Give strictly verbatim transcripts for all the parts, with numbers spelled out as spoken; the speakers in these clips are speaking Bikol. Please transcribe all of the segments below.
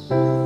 Last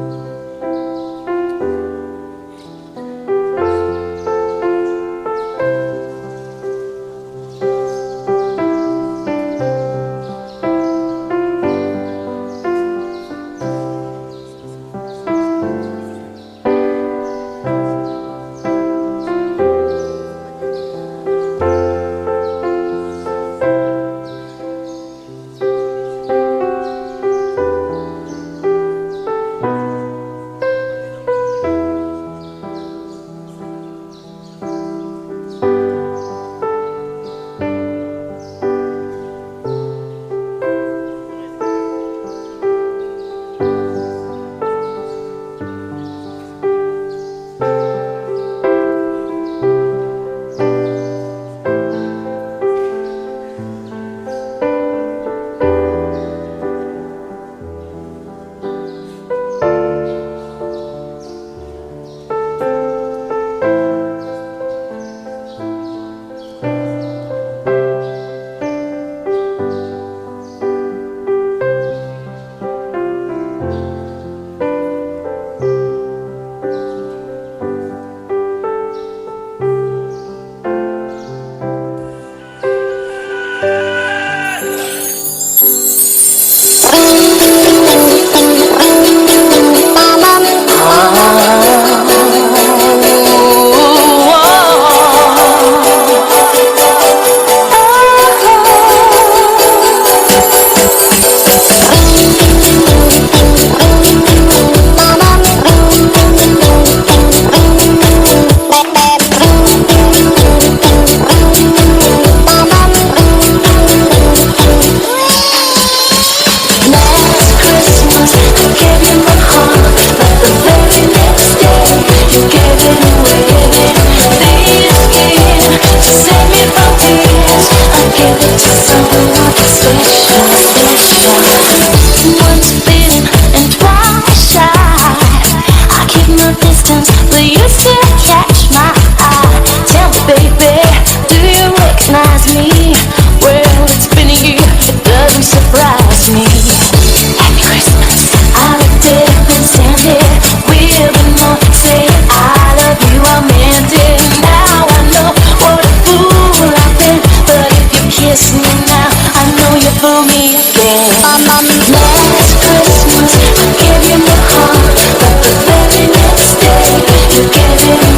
Christmas, I gave you my heart, but the very next day, you gave it away. This year, to save me from tears, I gave it to someone special. Once bitten and twice shy. I keep my distance, but you still catch my eye. Tell me, baby, do you recognize me? Well, it's been a year, it doesn't surprise me. At Christmas, I looked it up and stand it. We've been more saying, "I love you," I meant it. Now I know what a fool I've been. But if you kiss me now, I know you fool me again. Last Christmas, I gave you my heart, but the very next day, you gave it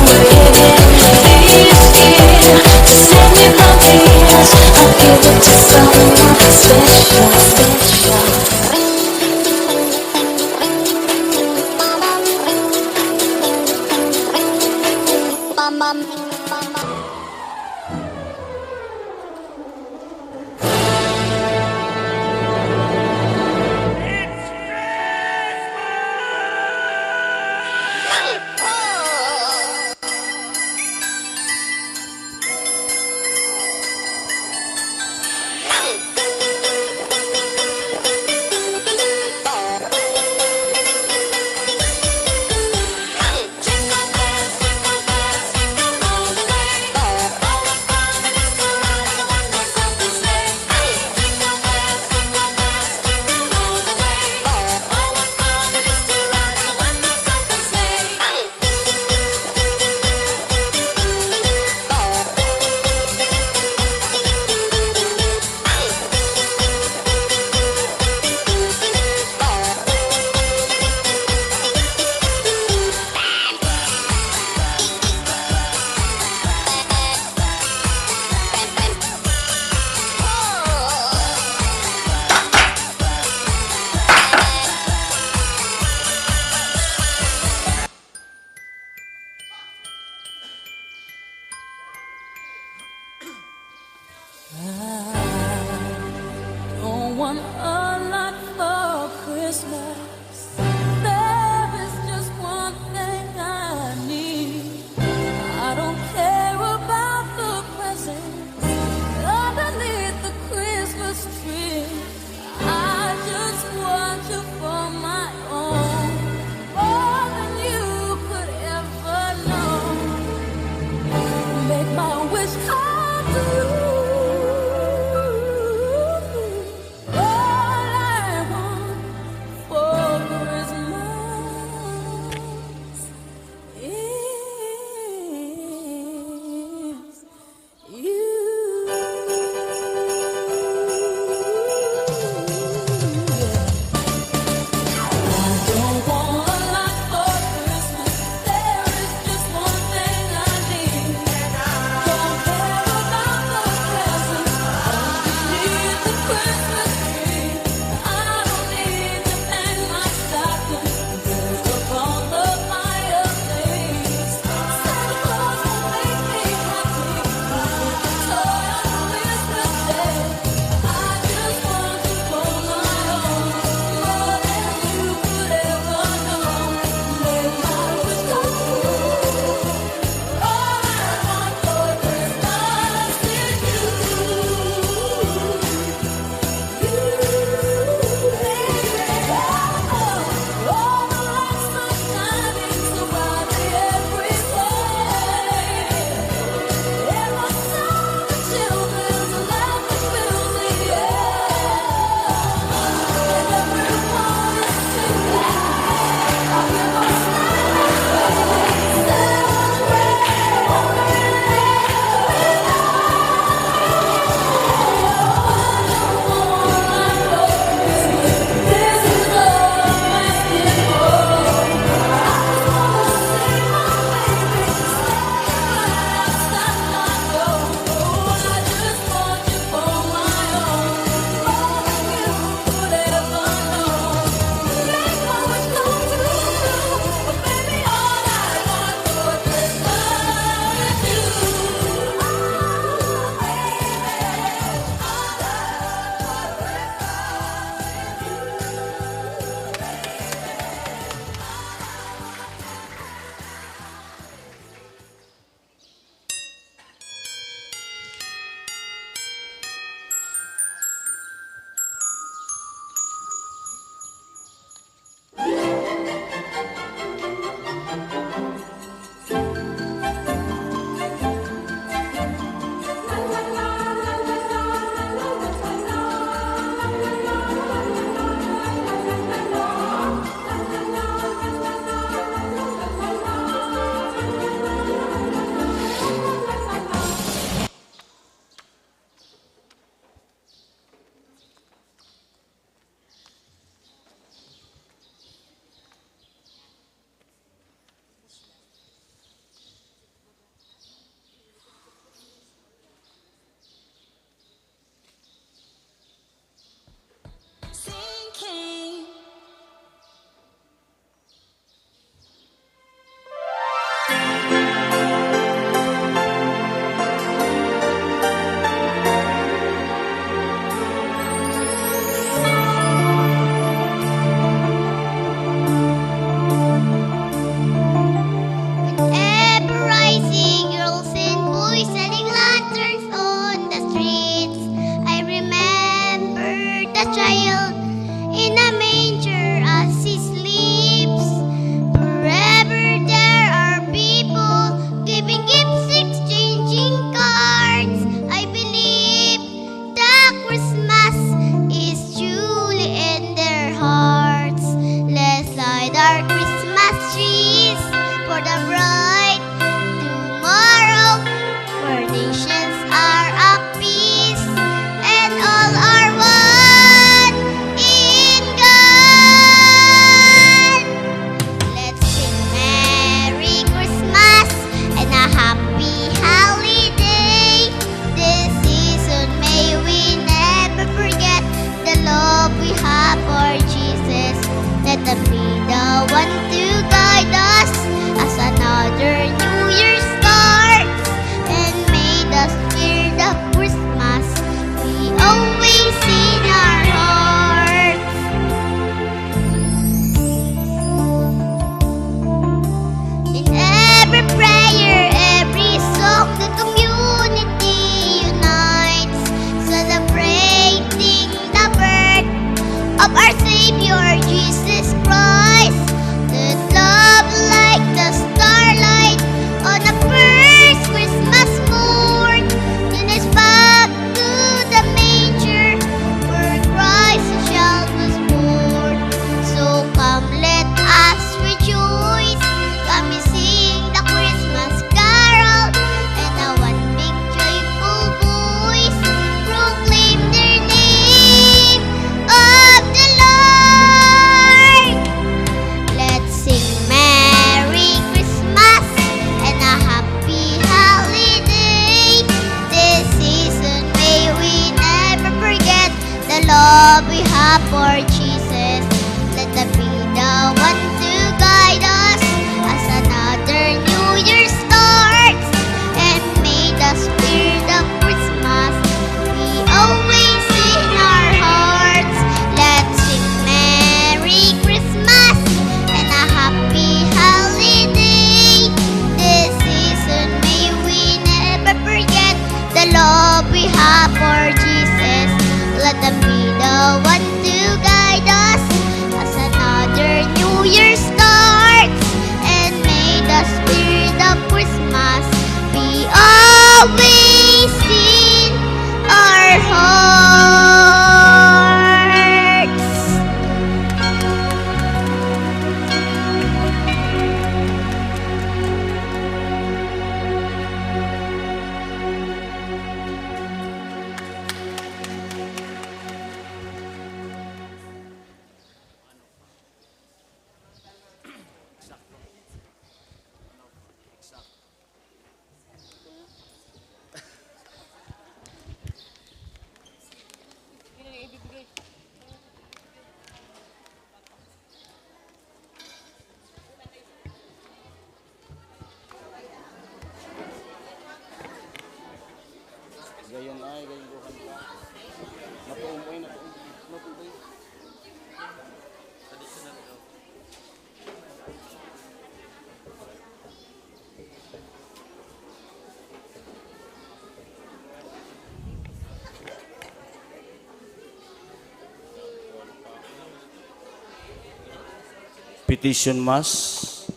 Benediction Mass,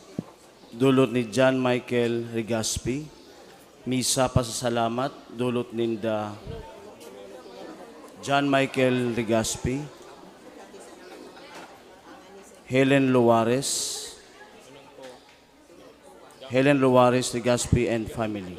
dulot ni John Michael Rigaspi. Misa pasasalamat, dulot ninda John Michael Rigaspi, Helen Luares, Helen Luares Rigaspi and family.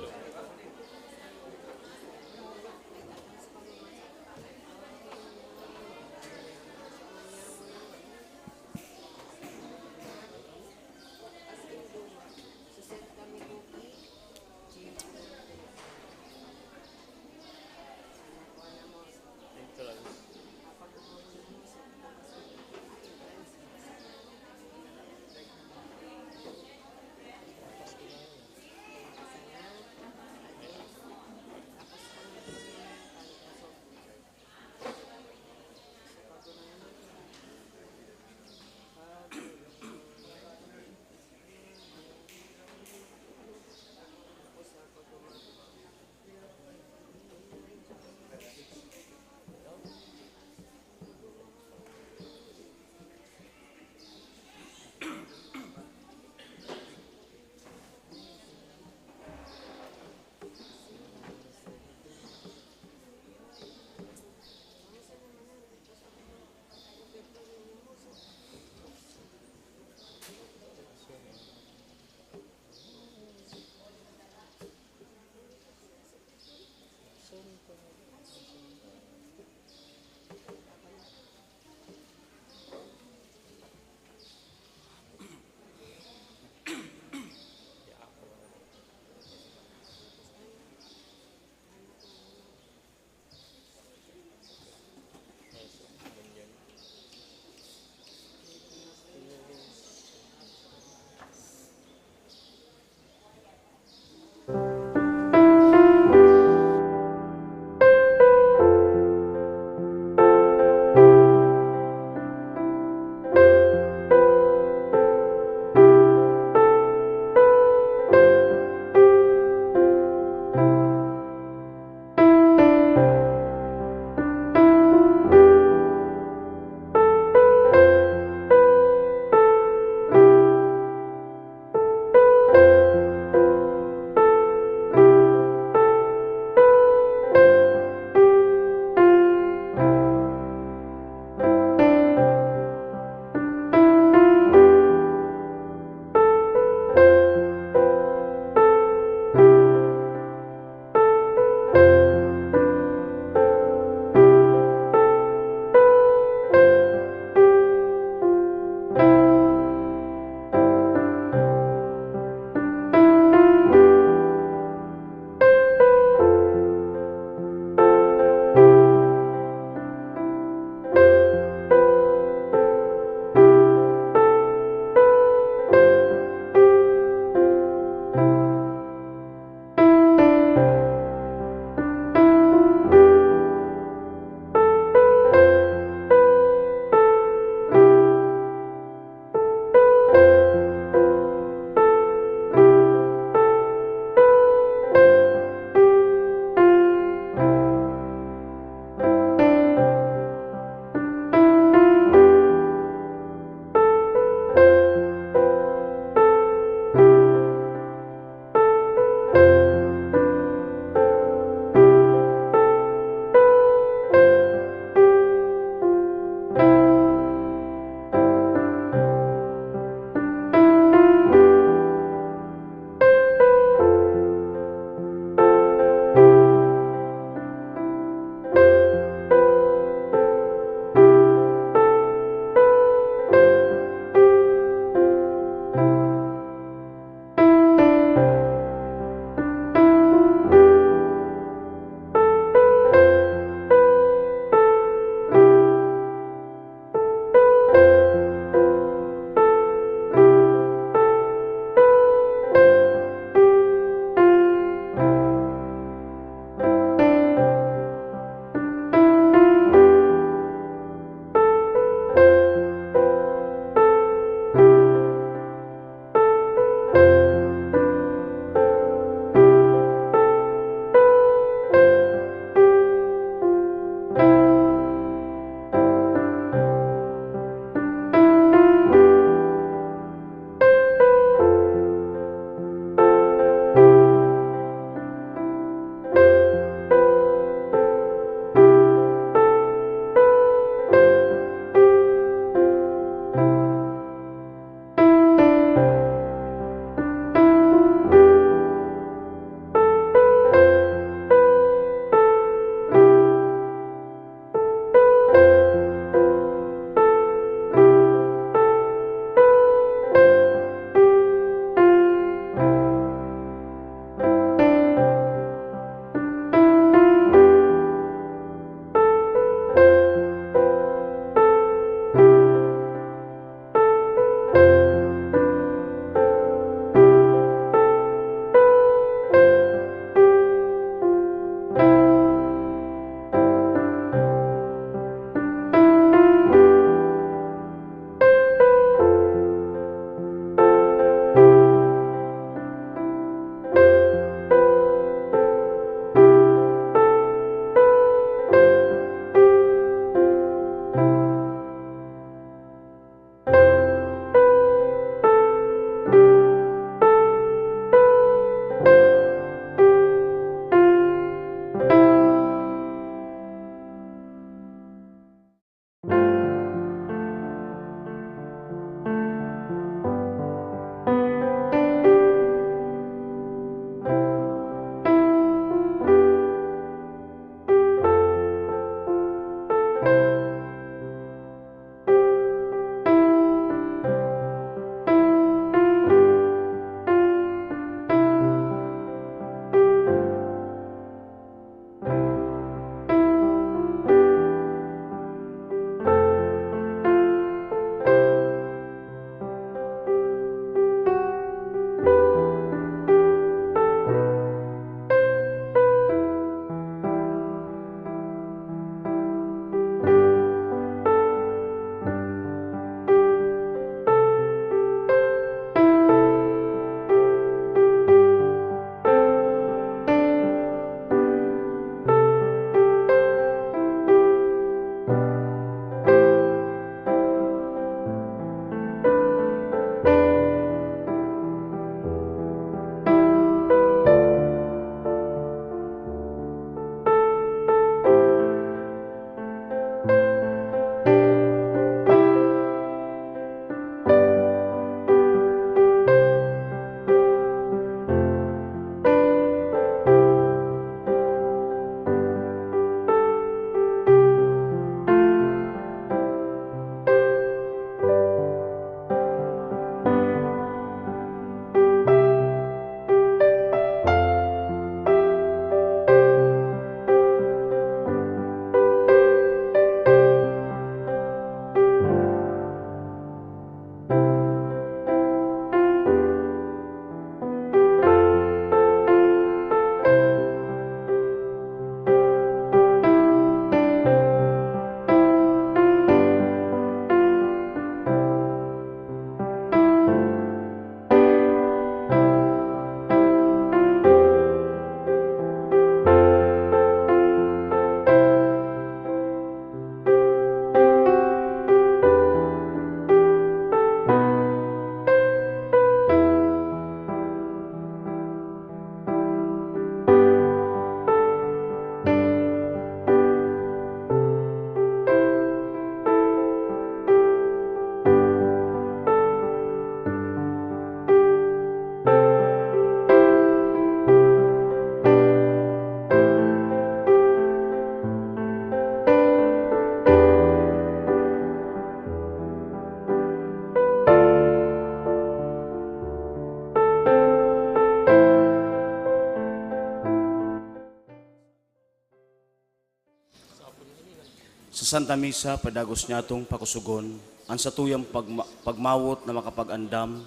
Santa Misa, padagos nyatong pakusugon an satuyang pagma-, pagmawot na makapag-andam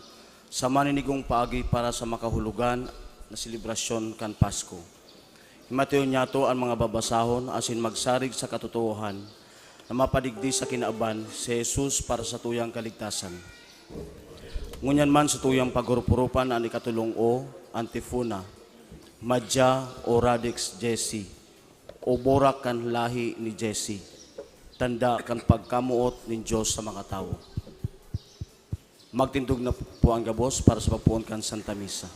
sa maninigong paagi para sa makahulogan na selebrasyon kan Pasko. Himatayon nyato an mga babasahon asin magsarig sa katotoohan na mapadigdi sa kinaban si Jesus para sa tuyang kaligtasan. Ngunyan man sa tuyang paghurup-hurupan an ikatulong O, antifona, Madya o Radix Jesse, o Borak kan Lahi ni Jesse, tanda kan pagkamoot nin Dios sa mga tawo. Magtindog na po an gabos para sa pagpoon kan Santa Misa.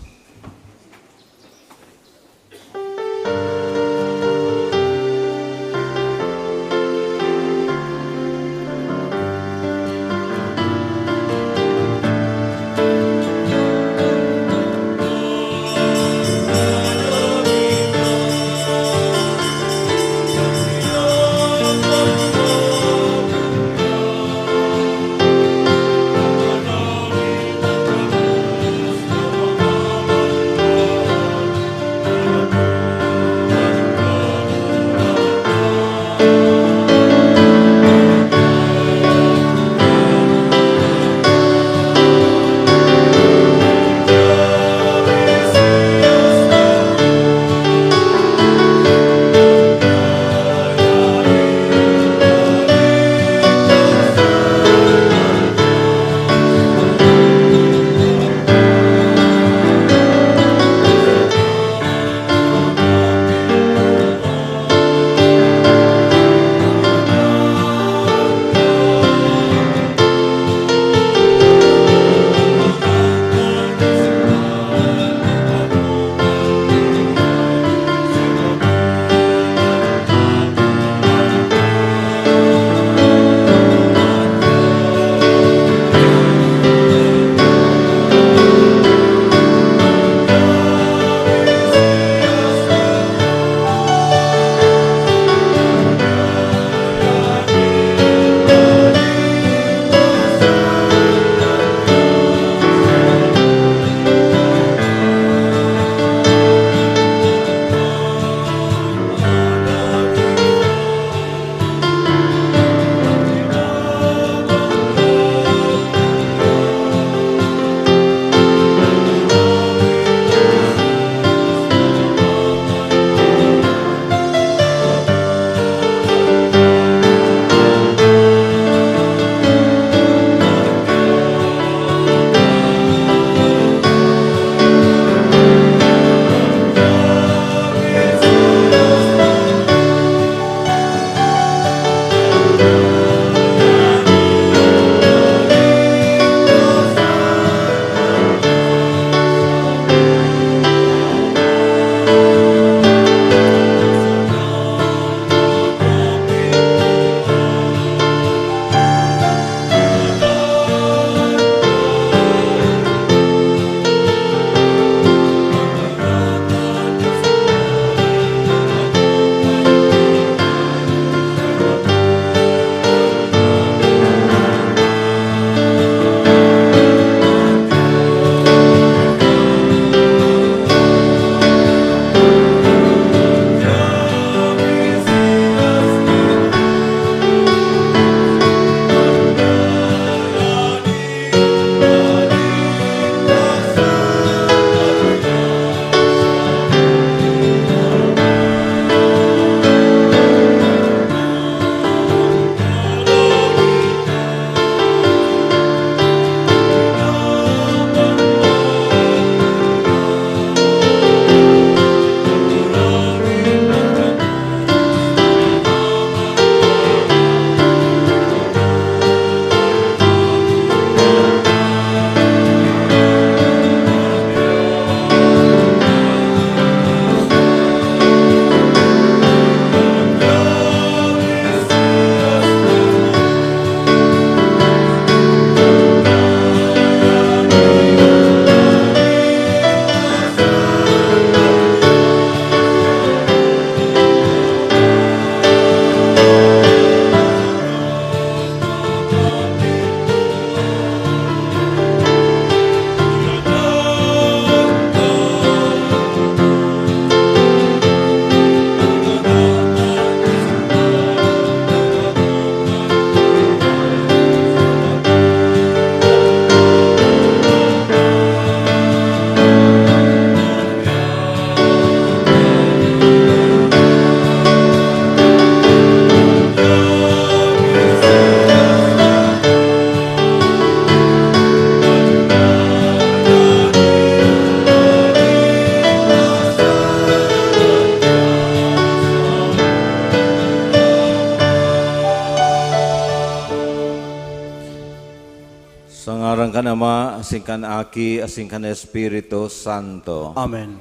Asin kan Aki, asin kan Espiritu Santo. Amen.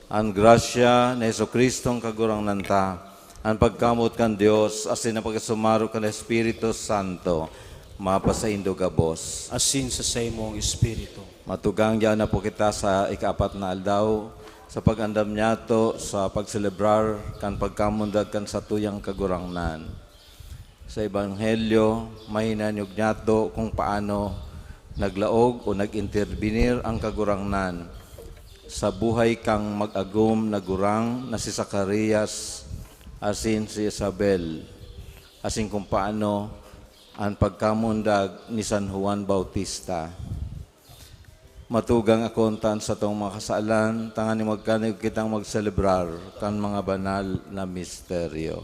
An grasya ni Jesu-Cristong Kagurangnan ta, an pagkamoot kan Dios, asin an pakisumaro kan Espiritu Santo, mapasaindo gabos. Asin sa saimong espiritu. Matugang, diyan na po kita sa ikaapat na aldaw sa pag-andam niyato sa pagselebrar kan pagkamundag kan satuyang Kagurangnan. Sa Ebanghelyo, mahinanyog niyato kung paano naglaog o nag-interbinir ang Kagurangnan sa buhay kan mag-agom na gurang na si Zacarias asin si Isabel, asin kung paano an pagkamundag ni San Juan Bautista. Matugang akon ta an satong mga kasalan, tanganing magkanigog kitang magselebrar kan mga banal na misteryo.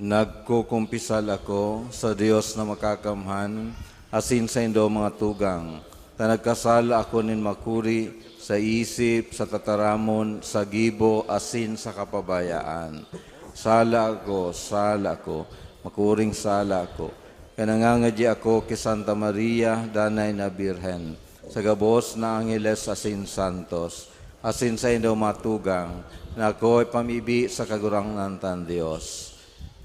Nagkukumpisal ako sa Dios na makakamhan, asin saindo, mga tugang, ta nagkasala ako nin makuri sa isip, sa tataramon, sa gibo, asin sa kapabayaan. Sala ako, sala ako, makuring sala ako. Kaya nangangadyi ako ki Santa Maria, danay na Birhen, sa gabos na angheles asin santos, asin saindo, mga tugang, na akoy pamibi sa Kagurangnan tang Dios.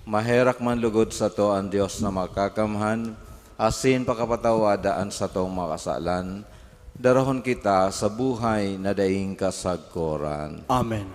Maherak man lugod sato an Dios na makakamhan, asin pakapatawada an satong mga kasalan, darahon kita sa buhay na daing kasagkoran. Amen.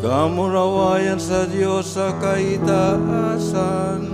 Kamurawayan sa Dios sa kaitaasan.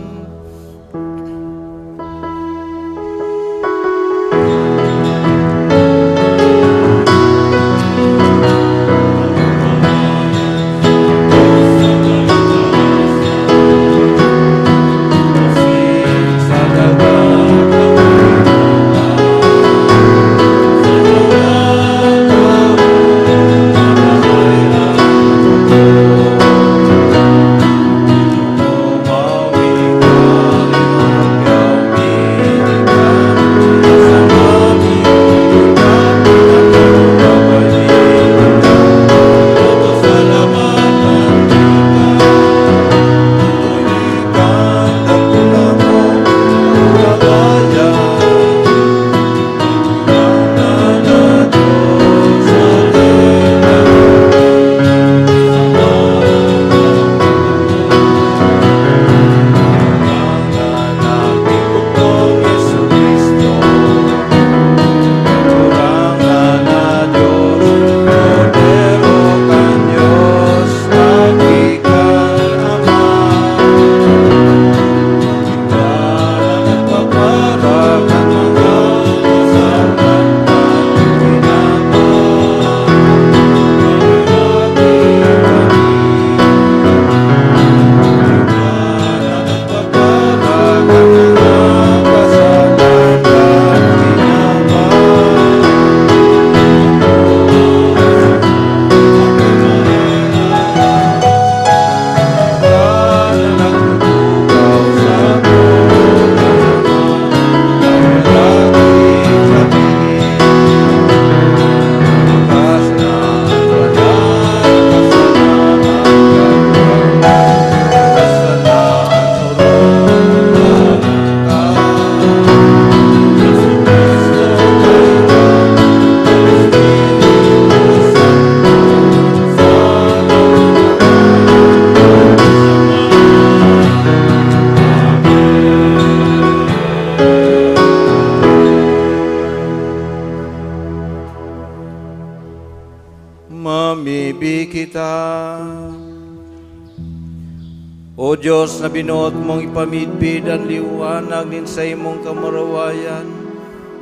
O Dios, na binoot mong ipamidbid an liwanag nin saimong kamurawayan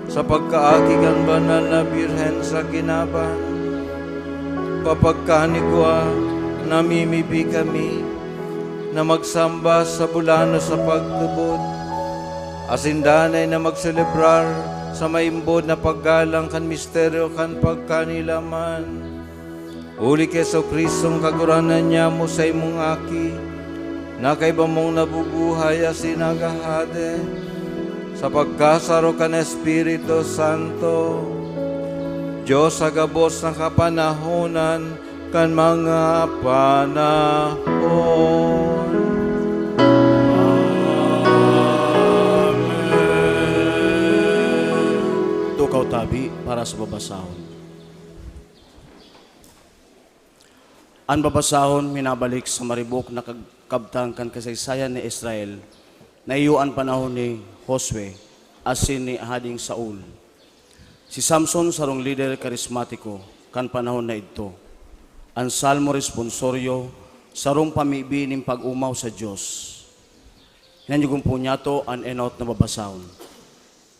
sa pagkaagi kan Banal na Birhen sa kinaban, papagkanigwa, namimibi kami na magsamba sa bulanos sa pagtubod, asin danay na magselebrar sa maimbod na paggalang kan misteryo kan pagkanilaman. Huli ki Jesu-Cristong Kagurangnan niamo, saimong Aki, na kaiba mong nabubuhay asin naghahade sa pagkasaro kan Espiritu Santo, Dios sa gabos na kapanahonan kan mga panahon. Amen. Tukaw tabi para sa babasahon. An babasahon minabalik sa maribok na kag-, kabtang kan kasaysayan ni Israel na iyo an panahon ni Josue asin ni Hading Saul. Si Samson sarong lider karismatiko kan panahon na idto. An Salmo Responsorio, sarong pamibi nin pag-omaw sa Dios. Hinanyugon po niyato an enot na babasahon.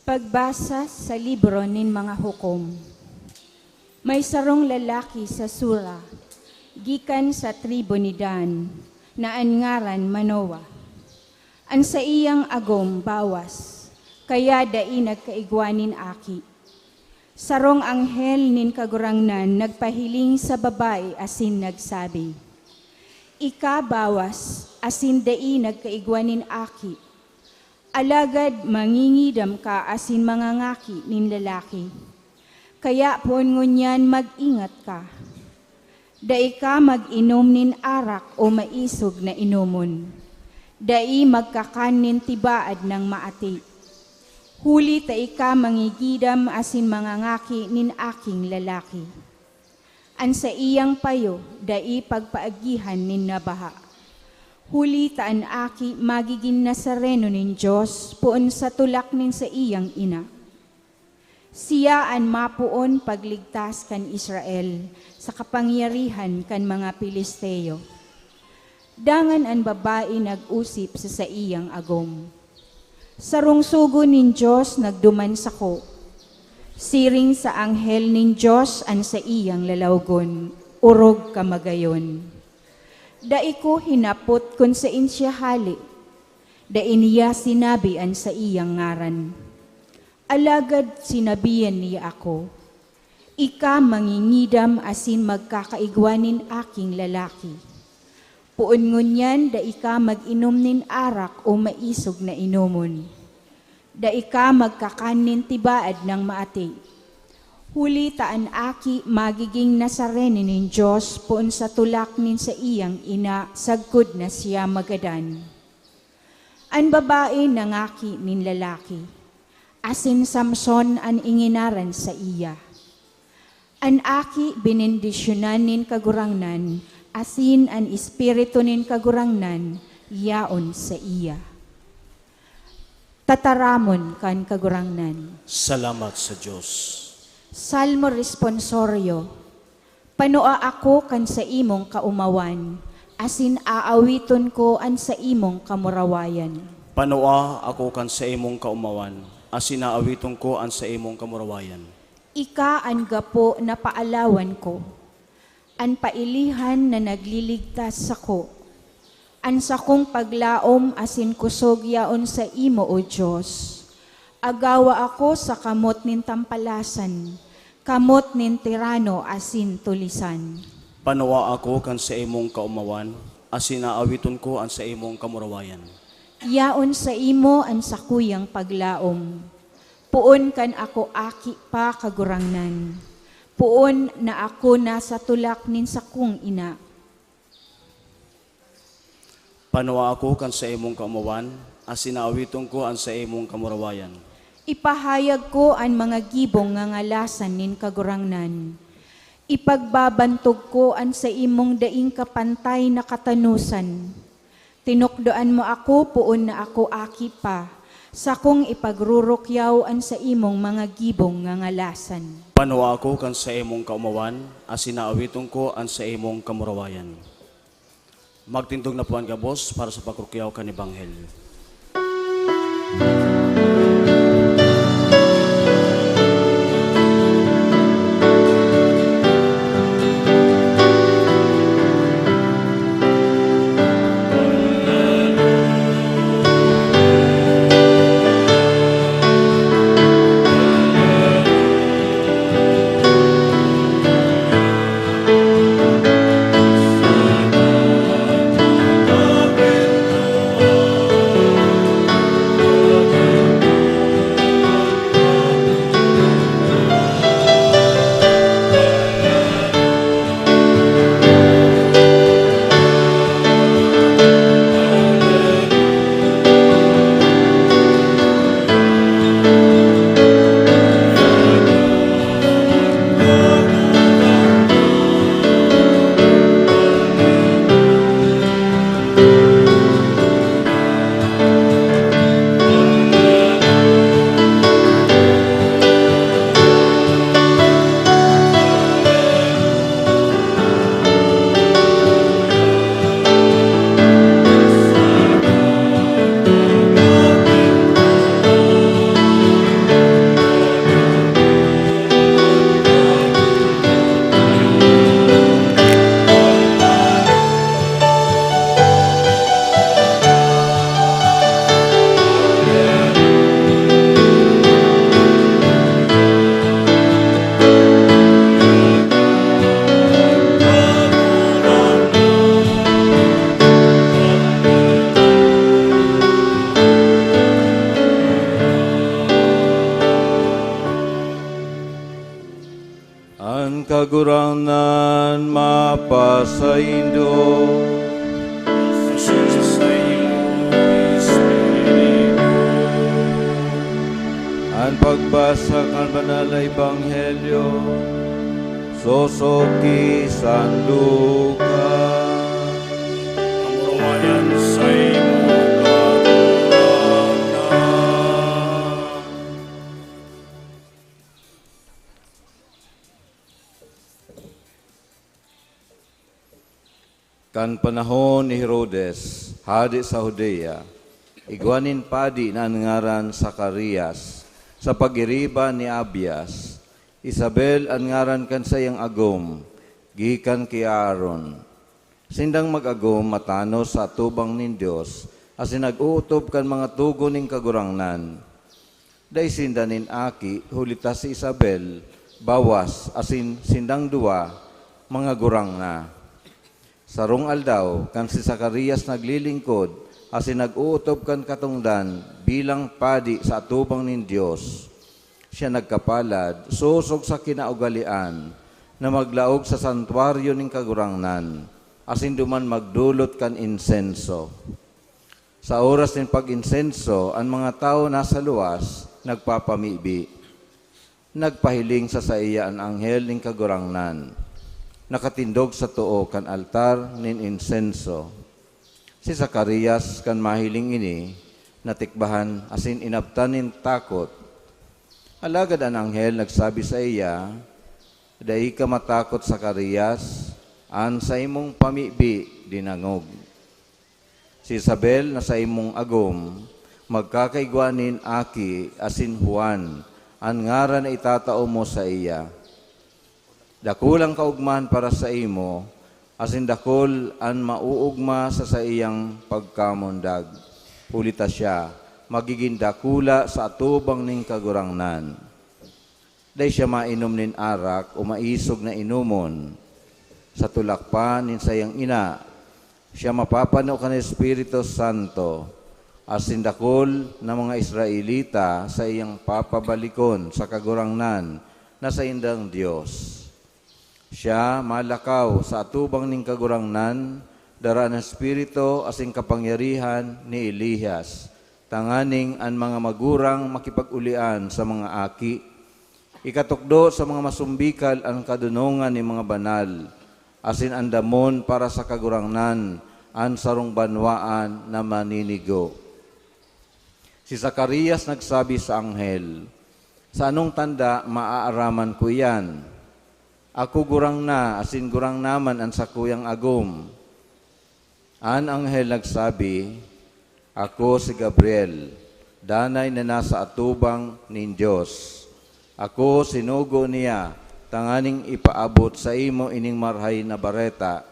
Pagbasa sa libro nin mga hukom. May sarong lalaki sa Sura, gikan sa tribu ni Dan, na an ngaran Manoa. An saiyang agom bawas, kaya dai nagkaigwa nin aki. Sarong anghel nin Kagurangnan nagpahiling sa babae asin nagsabi, "Ika bawas asin dai nagkaigwa nin aki, alagad mangingidam ka asin mangangaki nin lalaki. Kaya poon ngunyan mag-ingat ka. Dai ka mag-inom nin arak o maisog na inomon. Dai magkakan nin tibaad nang maati. Huli ta ika mangigidam asin mangangaki nin aking lalaki." An saiyang payo dai pagpaagihan nin nabaha. Huli ta an aki magigin Nazareno nin Dios poon sa tulak nin saiyang ina. Siya an mapoon pagligtas kan Israel sa kapangyarihan kan mga Filisteo. Dangan an babae nag-osip sa saiyang agom, "Sarong sugo nin Dios nagduman sako. Siring sa anghel nin Dios an saiyang lalawgon, orog kamagayon. Dai ko hinapot kun saen siya hale. Dai niya sinabi an saiyang ngaran. Alagad sinabihan niya ako, 'Ika mangingidam asin magkakaigwa nin aking lalaki. Poon ngunyan dai ka mag-inom nin arak o maisog na inomon. Dai ka magkakan nin tibaad nang maati. Huli ta an aki magigin Nazareno nin Dios poon sa tulak nin saiyang ina sagkod na siya magadan.'" An babae nangaki nin lalaki, asin Samson an inginaran saiya. An aki benendisyonan nin Kagurangnan, asin an Espiritu nin Kagurangnan yaon saiya. Tataramon kan Kagurangnan. Salamat sa Dios. Salmo Responsorio. Panua ako kan saimong kaomawan, asin aawiton ko an saimong kamurawayan. Panua ako kan saimong kaomawan, asin aawiton ko an saimong kamurawayan. Ika an gapo na paalawan ko, an pailihan na nagliligtas sako. An sakong paglaom asin kusog yaon saimo, O Dios. Agawa ako sa kamot nin tampalasan, kamot nin tirano asin tulisan. Panua ako kan saimong kaomawan, asin aawiton ko an saimong kamurawayan. Yaon saimo an sakuyang paglaom, poon kan ako aki pa, Kagurangnan, poon na ako nasa tulak nin sakong ina. Panua ako kan saimong kaomawan, asin aawiton ko an saimong kamurawayan. Ipahayag ko an mga gibong ngangalasan nin Kagurangnan. Ipagbabantog ko an saimong daing kapantay na katanosan. Tinukdoan mo ako poon na ako aki pa, sakong ipagrurukyaw an saimong mga gibong ngangalasan. Panua ako kan saimong kaomawan, asin aawiton ko an saimong kamurawayan. Magtindog na po an gabos para sa pagkukyaw kan Ebanghelyo. An Kagurangnan mapasaindo. An pagbasa kan Banal na Ebanghelyo sosog ki San Lucas. Kamurawayan saimo, Kagurangnan. Kan panahon ni Herodes, hade sa Judea, igwa nin padi na an ngaran Zacarias, sa pagiriba ni Abias. Isabel an ngaran kan saiyang agom, gikan ki Aaron. Sindang mag-agom matanos sa atubang nin Dios, asin nag-ootob kan mga togon nin Kagurangnan. Dai sinda nin aki, huli ta si Isabel, bawas, asin sindang duwa, mga gurang na. Sarong aldaw, kan si Zacarias naglilingkod asin nag-ootob kan katongdan bilang padi sa atubang nin Dios, siya nagkapalad sosog sa kinaugalean na maglaog sa santuaryo nin Kagurangnan asin duman magdolot kan insenso. Sa oras nin pag-insenso, an mga tawo nasa luwas nagpapamibi. Nagpahiling sa saiya an anghel nin Kagurangnan, nakatindog sa too kan altar nin insenso. Si Zacarias, kan mahiling ini, natikbahan asin inabtan nin takot. Alagad an anghel nagsabi saiya, "Dai ka matakot, Zacarias, an saimong pamibi dinangog." Si Isabel na saimong agom, magkakaigwa nin aki asin Juan an ngaran na itatao mo saiya. Dakul an kaogmahan para saimo, asin dakul an maoogma sa saiyang pagkamundag, huli ta siya magigin dakula sa atubang nin Kagurangnan. Dai siya mainom nin arak o maisog na inomon. Sa tulak pa nin saiyang ina, siya mapapano kan Espiritu Santo, asin dakul na mga Israelita saiyang papabalikon sa Kagurangnan na saindang Dios. Siya malakaw sa atubang nin Kagurangnan, dara an espiritu asin kapangyarihan ni Elias, tanganing an mga magurang makipag-ulian sa mga aki, ikatukdo sa mga masumbikal an kadonongan nin mga banal, asin andamon para sa Kagurangnan an sarong banwaan na maninigo. Si Zacarias nagsabi sa anghel, "Sa anong tanda maaaraman ko iyan? Ako gurang na, asin gurang naman an sakuyang agom." An anghel nagsabi, "Ako si Gabriel, danay na nasa atubang nin Dios. Ako sinugo niya tanganing ipaabot saimo ining Marahay na Bareta.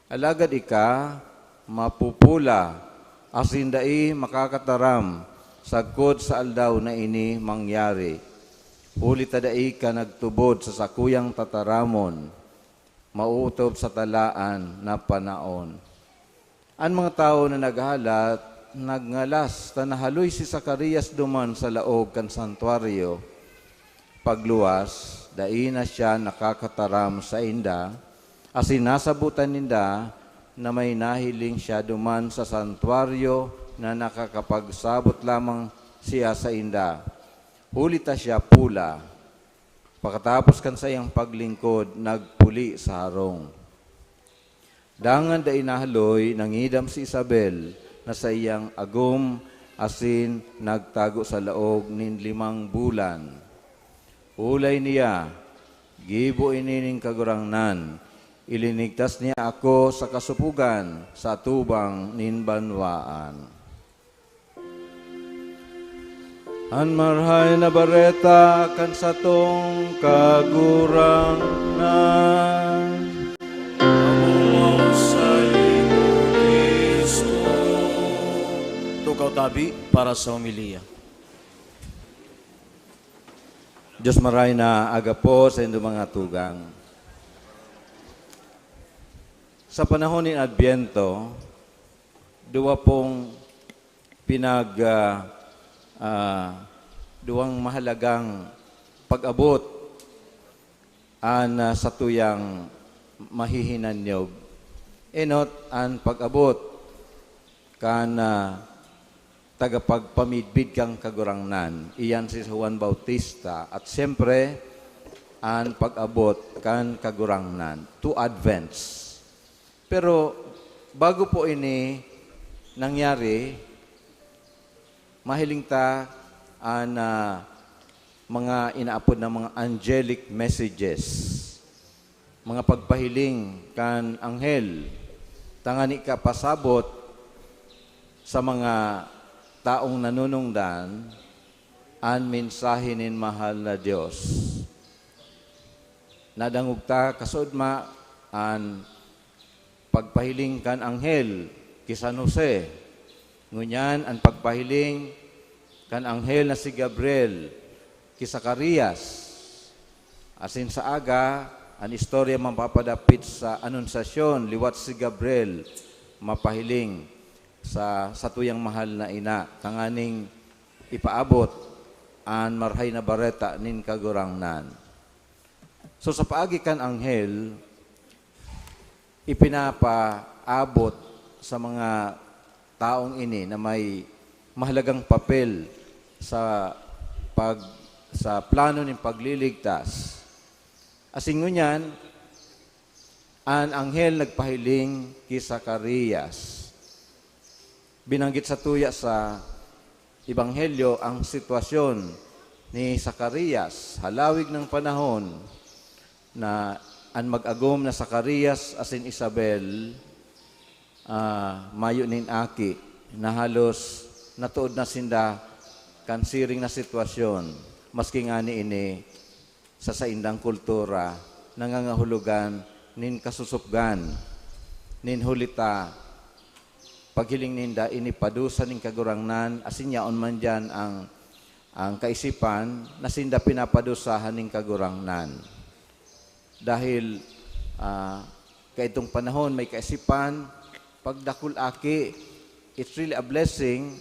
Alagad ika, mapupula asin dai makakataram sagkod sa aldaw na ini mangyari, huli ta dai ka nagtubod sa sakuyang tataramon, maotob sa talaan na panaon." An mga tawo na naghalat nagngalas ta nahaloy si Zacarias duman sa laog kan santuaryo. Pagluwas, dai na siya nakakataram sainda, asin nasabotan ninda na may nahiling siya duman sa santuaryo na nakakapagsabot lamang siya sainda, huli ta siya pula. Pakatapos kan saiyang paglingkod, nagpuli sa harong. Dangan dai nahaloy, nangidam si Isabel na saiyang agom asin nagtago sa laog nin limang bulan. Olay niya, gibo ini nin Kagurangnan, ilinigtas niya ako sa kasopogan sa atubang nin banwaan. An Marahay na Bareta kan satong Kagurangnan. Amo sa iyo, Cristo. Tukaw tabi para sa homilya. Dios Marahay na aga po sa indo mga tugang. Sa panahon nin Adbyento, duwa pong pinag, ah, ah, duwang mahalagang pag-abot an, ah, satuyang mahihinanyog. Enot an pag-abot kan, ah, tagapagpamidbid kan Kagurangnan, iyan si Juan Bautista, at siyempre, an pag-abot kan Kagurangnan, two Advents. Pero bago po ini nangyari, mahiling ta an, ah, mga inaapod na mga angelic messages, mga pagpahiling kan anghel, tangani ka pasabot sa mga taong nanunungdan an mensahe nin mahal na Dios. Nadangog ta kasuodma an pagpahiling kan anghel ki San Jose. Ngunyan, an pagpahiling kan anghel na si Gabriel ki Zacarias. Asin sa aga, an istorya mapapadapit sa Anunciacion, liwat si Gabriel mapahiling sa satuyang mahal na ina, tanganing ipaabot an Marahay na Bareta nin Kagurangnan. So, sa paagi kan anghel, ipinapaabot sa mga taong ini na may mahalagang papel sa pag-, sa plano nin pagliligtas. Asin ngunyan, an anghel nagpahiling ki Zacarias. Binanggit satuya sa Ebanghelyo ang sitwasyon ni Zacarias, halawig ng panahon na an mag-agom na Zacarias asin Isabel, ah, mayo nin aki, na halos natood na sinda kan siring na sitwasyon, maski ngani ini sa saindang kultura, nangangahulugan nin kasusupgan, nin huli ta paghiling ninda, ini padusa nin Kagurangnan, asin yaon man diyan ang, ang kaisipan na sinda pinapadusahan nin Kagurangnan. Dahil, ah, kaitong panahon may kaisipan, pag dakul aki, it's really a blessing,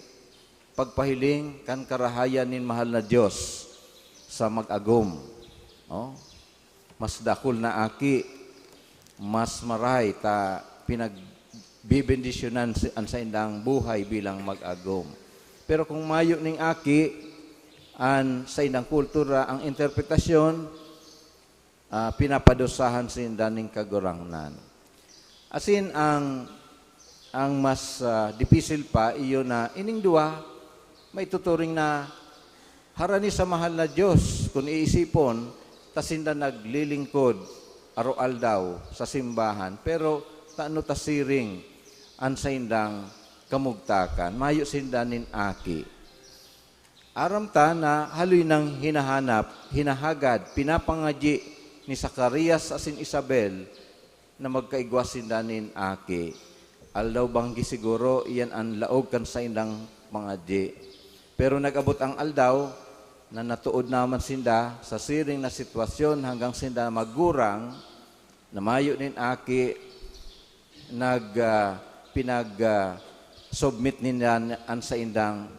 pagpahiling kan karahayan nin mahal na Dios sa mag-agom. Oh? Mas dakul na aki, mas marahay ta pinagbibendisyonan si, an saindang buhay bilang mag-agom. Pero kung mayo ning aki, an saindang kultura, ang interpretasyon, ah, pinapadusahan sinda ning Kagurangnan. Asin ang, ang mas, ah, dipisil pa, iyo na ining duwa maituturing na harani sa mahal na Dios, kun iisipon, ta sinda naglilingkod aroaldaw sa simbahan. Pero tano ta siring an saindang kamugtakan. Mayo sinda nin aki. Aram ta na haloy nang hinahanap, hinahagad, pinapangadyi ni Zacarias asin Isabel na magkaigwa sinda nin aki. Aldaw-banggi siguro, iyan an laog kan saindang pangadyi. Pero nag-abot ang aldaw na natuod naman sinda sa siring na sitwasyon hanggang sinda magurang na mayo nin aki, nag, ah, pinag, ah, submit ninda an saindang,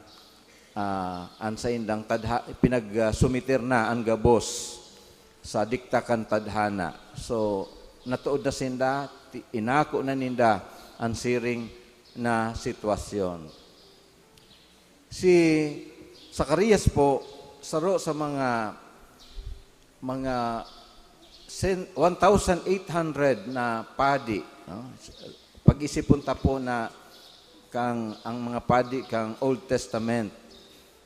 ah, an saindang tadha-, pinag, ah, sumiter na an gabos sa dikta kan tadhana. So, natuod na sinda, ti-, inako na ninda an siring na sitwasyon. Si Zacarias po, saro sa mga, mga sen-, one thousand eight hundred na padi, no? Pag-isipon ta po na kang, ang mga padi kang Old Testament,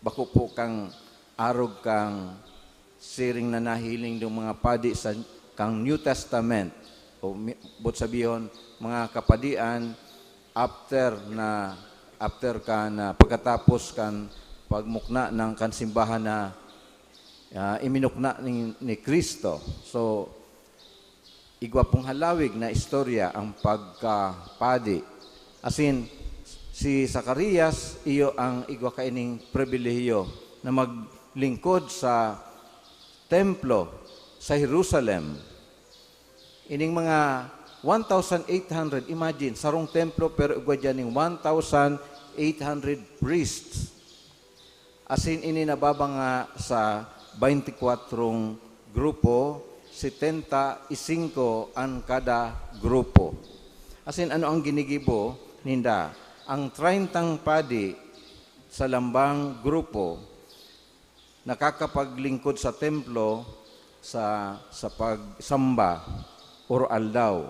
bako po kang arog kang siring na nahiling ng mga padi sa kang New Testament, o mi-, boot sabihon, mga kapadian after na, after ka na, pagkatapos kan pagmukna ng kan simbahan na, ah, iminukna ni, ni Cristo. So, igwa pong halawig na istorya ang pagkapadi. Asin, si Zacarias, iyo ang igwa kaining pribilehiyo na maglingkod sa templo sa Jerusalem. Ining mga one thousand eight hundred, imagine, sarong templo pero igwa diyan ning one thousand eight hundred priests. Asin ini nababanga sa baynte kwatrong grupo, setenta y singko an kada grupo. Asin ano ang ginigibo ninda? Ang treyntang padi sa lambang grupo nakakapaglingkod sa templo sa, sa pagsamba oro-aldaw.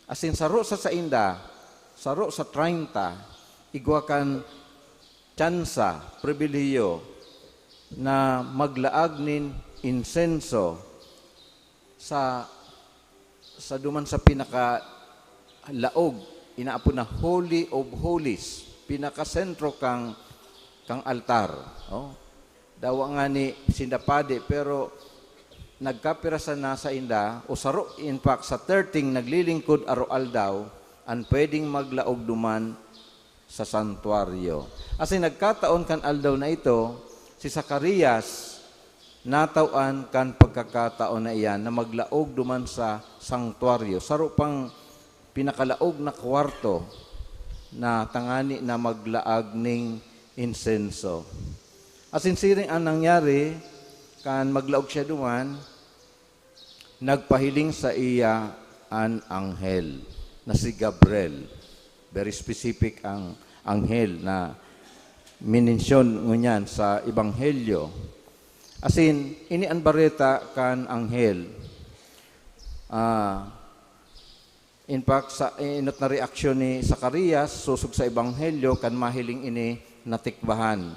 Asin saro sa sainda, saro sa treinta, igwa kan tsansa, pribilehiyo na maglaag nin insenso sa, sa duman sa pinakalaog, inaapod na Holy of Holies, pinakasentro kang, kang altar. Oh. Dawa ngani sinda padi, pero nagkapira sana sainda, o saro, in fact, sa thirteen naglilingkod aro-aldaw, an pwedeng maglaog duman sa santuaryo. Asin nagkataon kan aldaw na ito, si Zacarias natawan kan pagkakataon na iyan na maglaog duman sa santuaryo, saro pang pinakalaog na kwarto na tangani na maglaag ning insenso. Asin siring an nangyari, kan maglaog siya duman, nagpahiling saiya an anghel na si Gabriel. Very specific ang anghel na minensyon ngunyan sa Ebanghelyo. Asin, ini an bareta kan anghel. Ah, in fact, sa, inot na reaksyon ni Zacarias, sosog sa Ebanghelyo, kan mahiling ini natikbahan.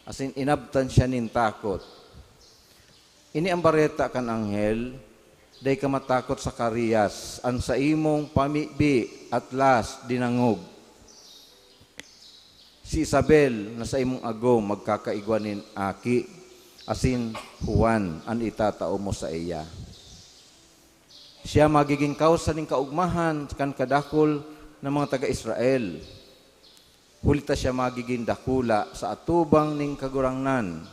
Asin, inabtan siya nin takot. Ini an bareta kan anghel, "Dai ka matakot, Zacarias, an saimong pamibi at last dinangog. Si Isabel na saimong agom magkakaigwa nin aki, asin Juan an itatao mo saiya. Siya magigin kawsa nin kaogmahan kan kadakul na mga taga Israel. Huli ta siya magigin dakula sa atubang nin Kagurangnan.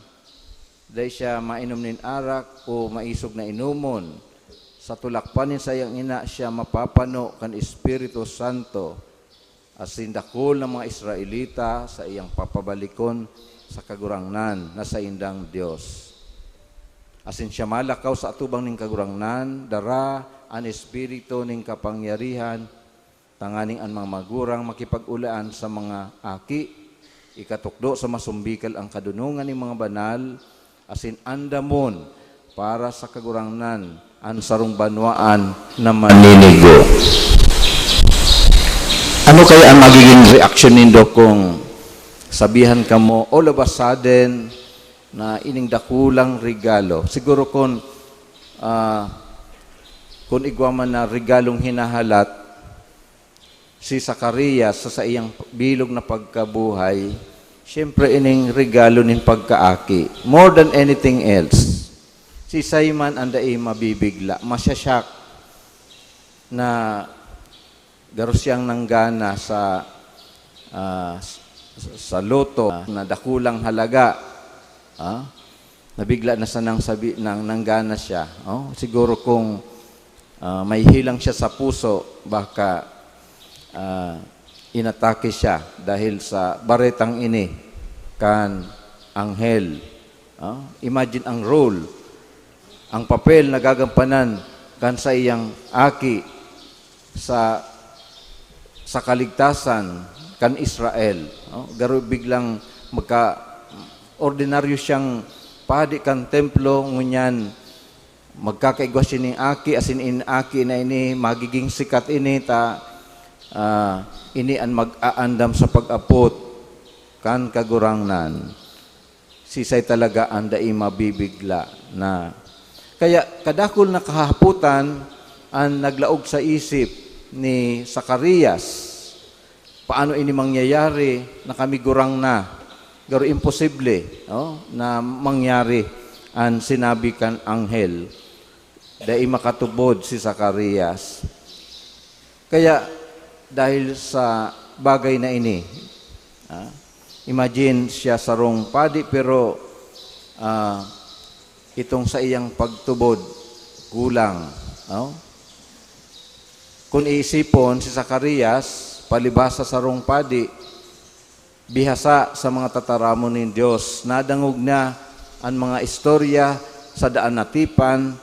Dai siya mainom nin arak o maisog na inomon. Sa tulak pa nin saiyang ina siya mapapano kan Espiritu Santo, asin dakul na mga Israelita saiyang papabalikon sa Kagurangnan na saindang Dios. Asin siya malakaw sa atubang nin Kagurangnan, dara an Espiritu nin kapangyarihan, tanganing an mga magurang makipag-ulaan sa mga aki, ikatukdo sa masumbikal an kadonongan nin mga banal, asin andamon para sa Kagurangnan an sarong banwaan na maninigo." Ano kaya ang magiging reaksyon nindo kung sabihan kamo, all of a sudden, na ining dakulang regalo? Siguro kung, ah, kung igwa man na regalong hinahalat, Si Zacarias sa saiyang bilog na pagkabuhay, siyempre ining regalo nin pagkaaki, more than anything else. Si Simon ang dai mabibigla, masya-shock na garo siyang nanggana sa, ah, s-, sa loto na dakulang halaga. Ah, nabigla na sanang sabi, nang, nanggana siya. Oh, siguro kung, ah, may hilang siya sa puso, baka, ah, inatake siya dahil sa baretang ini kan anghel. Ah, imagine ang role, ang papel na gagampanan kan saiyang aki sa, sa kaligtasan kan Israel. Oh, garo biglang magka-, ordinaryo siyang padi kan templo, ngunyan magkakaigwa siya nin aki, asin in aki na ini, magiging sikat ini, ta, ah, ini an mag-aandam sa pag-apot kan Kagurangnan. Sisay talaga an dai mabibigla na. Kaya kadakul na kahapotan an naglaog sa isip ni Zacarias. Paano ini mangyayari na kami gurang na? Garo imposible, oh, na mangyari an sinabi kan anghel. Dai makatubod si Zacarias. Kaya, dahil sa bagay na ini, ah, imagine siya sarong padi, pero, ah, itong saiyang pagtubod kulang, no? Kun iisipon, si Zacarias, palibasa sarong padi, bihasa sa mga tataramon nin Dios. Nadangog na an mga istorya sa daan na tipan,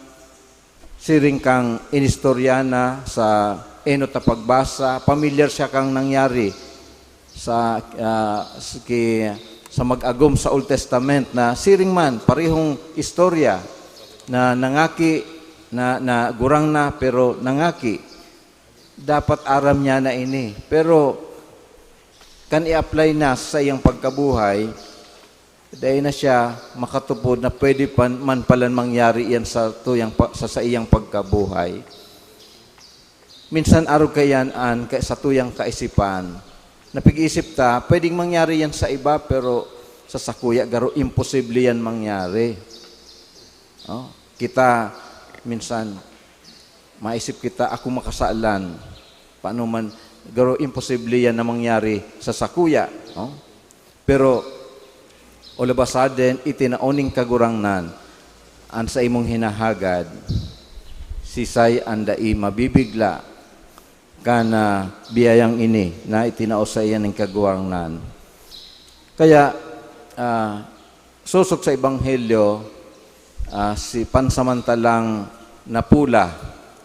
siring kang inistorya na sa enot na pagbasa, pamilyar siya kang nangyari sa, ah, s-, ki-, sa mag-agom sa Old Testament na siring man, parehong istorya na nangaki, na, na gurang na, pero nangaki. Dapat aram niya na ini. Pero kan i-apply na sa iyang pagkabuhay, dai na siya makatupod na pwede pa man palan mangyari iyan sa tuyang pa-, sa saiyang pagkabuhay. Minsan arog kaiyan an ka-, sa tuyang kaisipan. Napig-isip ta, pwedeng mangyari yan sa iba, pero sa sakuya, garo imposible yan mangyari. Oh, kita, minsan, maisip kita, "Ako makasalan." Paano man, garo imposible yan na mangyari sa sakuya. Oh? Pero, all of a sudden, itinao ning Kagurangnan an saimong hinahagad, sisay an dai mabibigla kan, ah, biyayang ini na itinao saiya ning Kagurangnan. Kaya, ah, sosog sa Ebanghelyo, ah, si pansamantalang napula,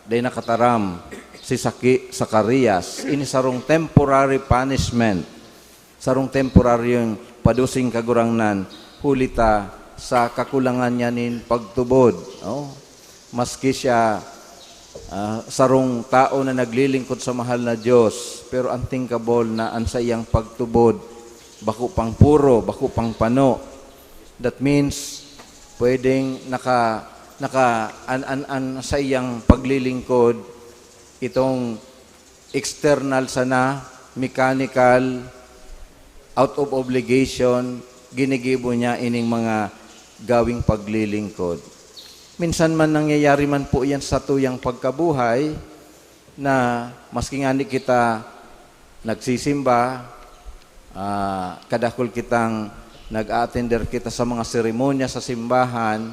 dai nakataram si Saki-, Zacarias. Ini sarong temporary punishment, sarong temporaryong padusing Kagurangnan, huli ta sa kakulangan niya nin pagtubod, no? Maski siya, ah, sarong tao na naglilingkod sa mahal na Dios, pero an thinkable na an saiyang pagtubod bako pang puro, bako pang pano. That means, pwedeng naka-, naka-, an, an, an saiyang paglilingkod, itong external sana, mechanical, out of obligation, ginigibo niya ining mga gawing paglilingkod. Minsan man nangyayari man po iyan sa tuyang pagkabuhay, na maski ngani kita nagsisimba, ah, kadakul kitang nag-a-attender kita sa mga seremonya sa simbahan,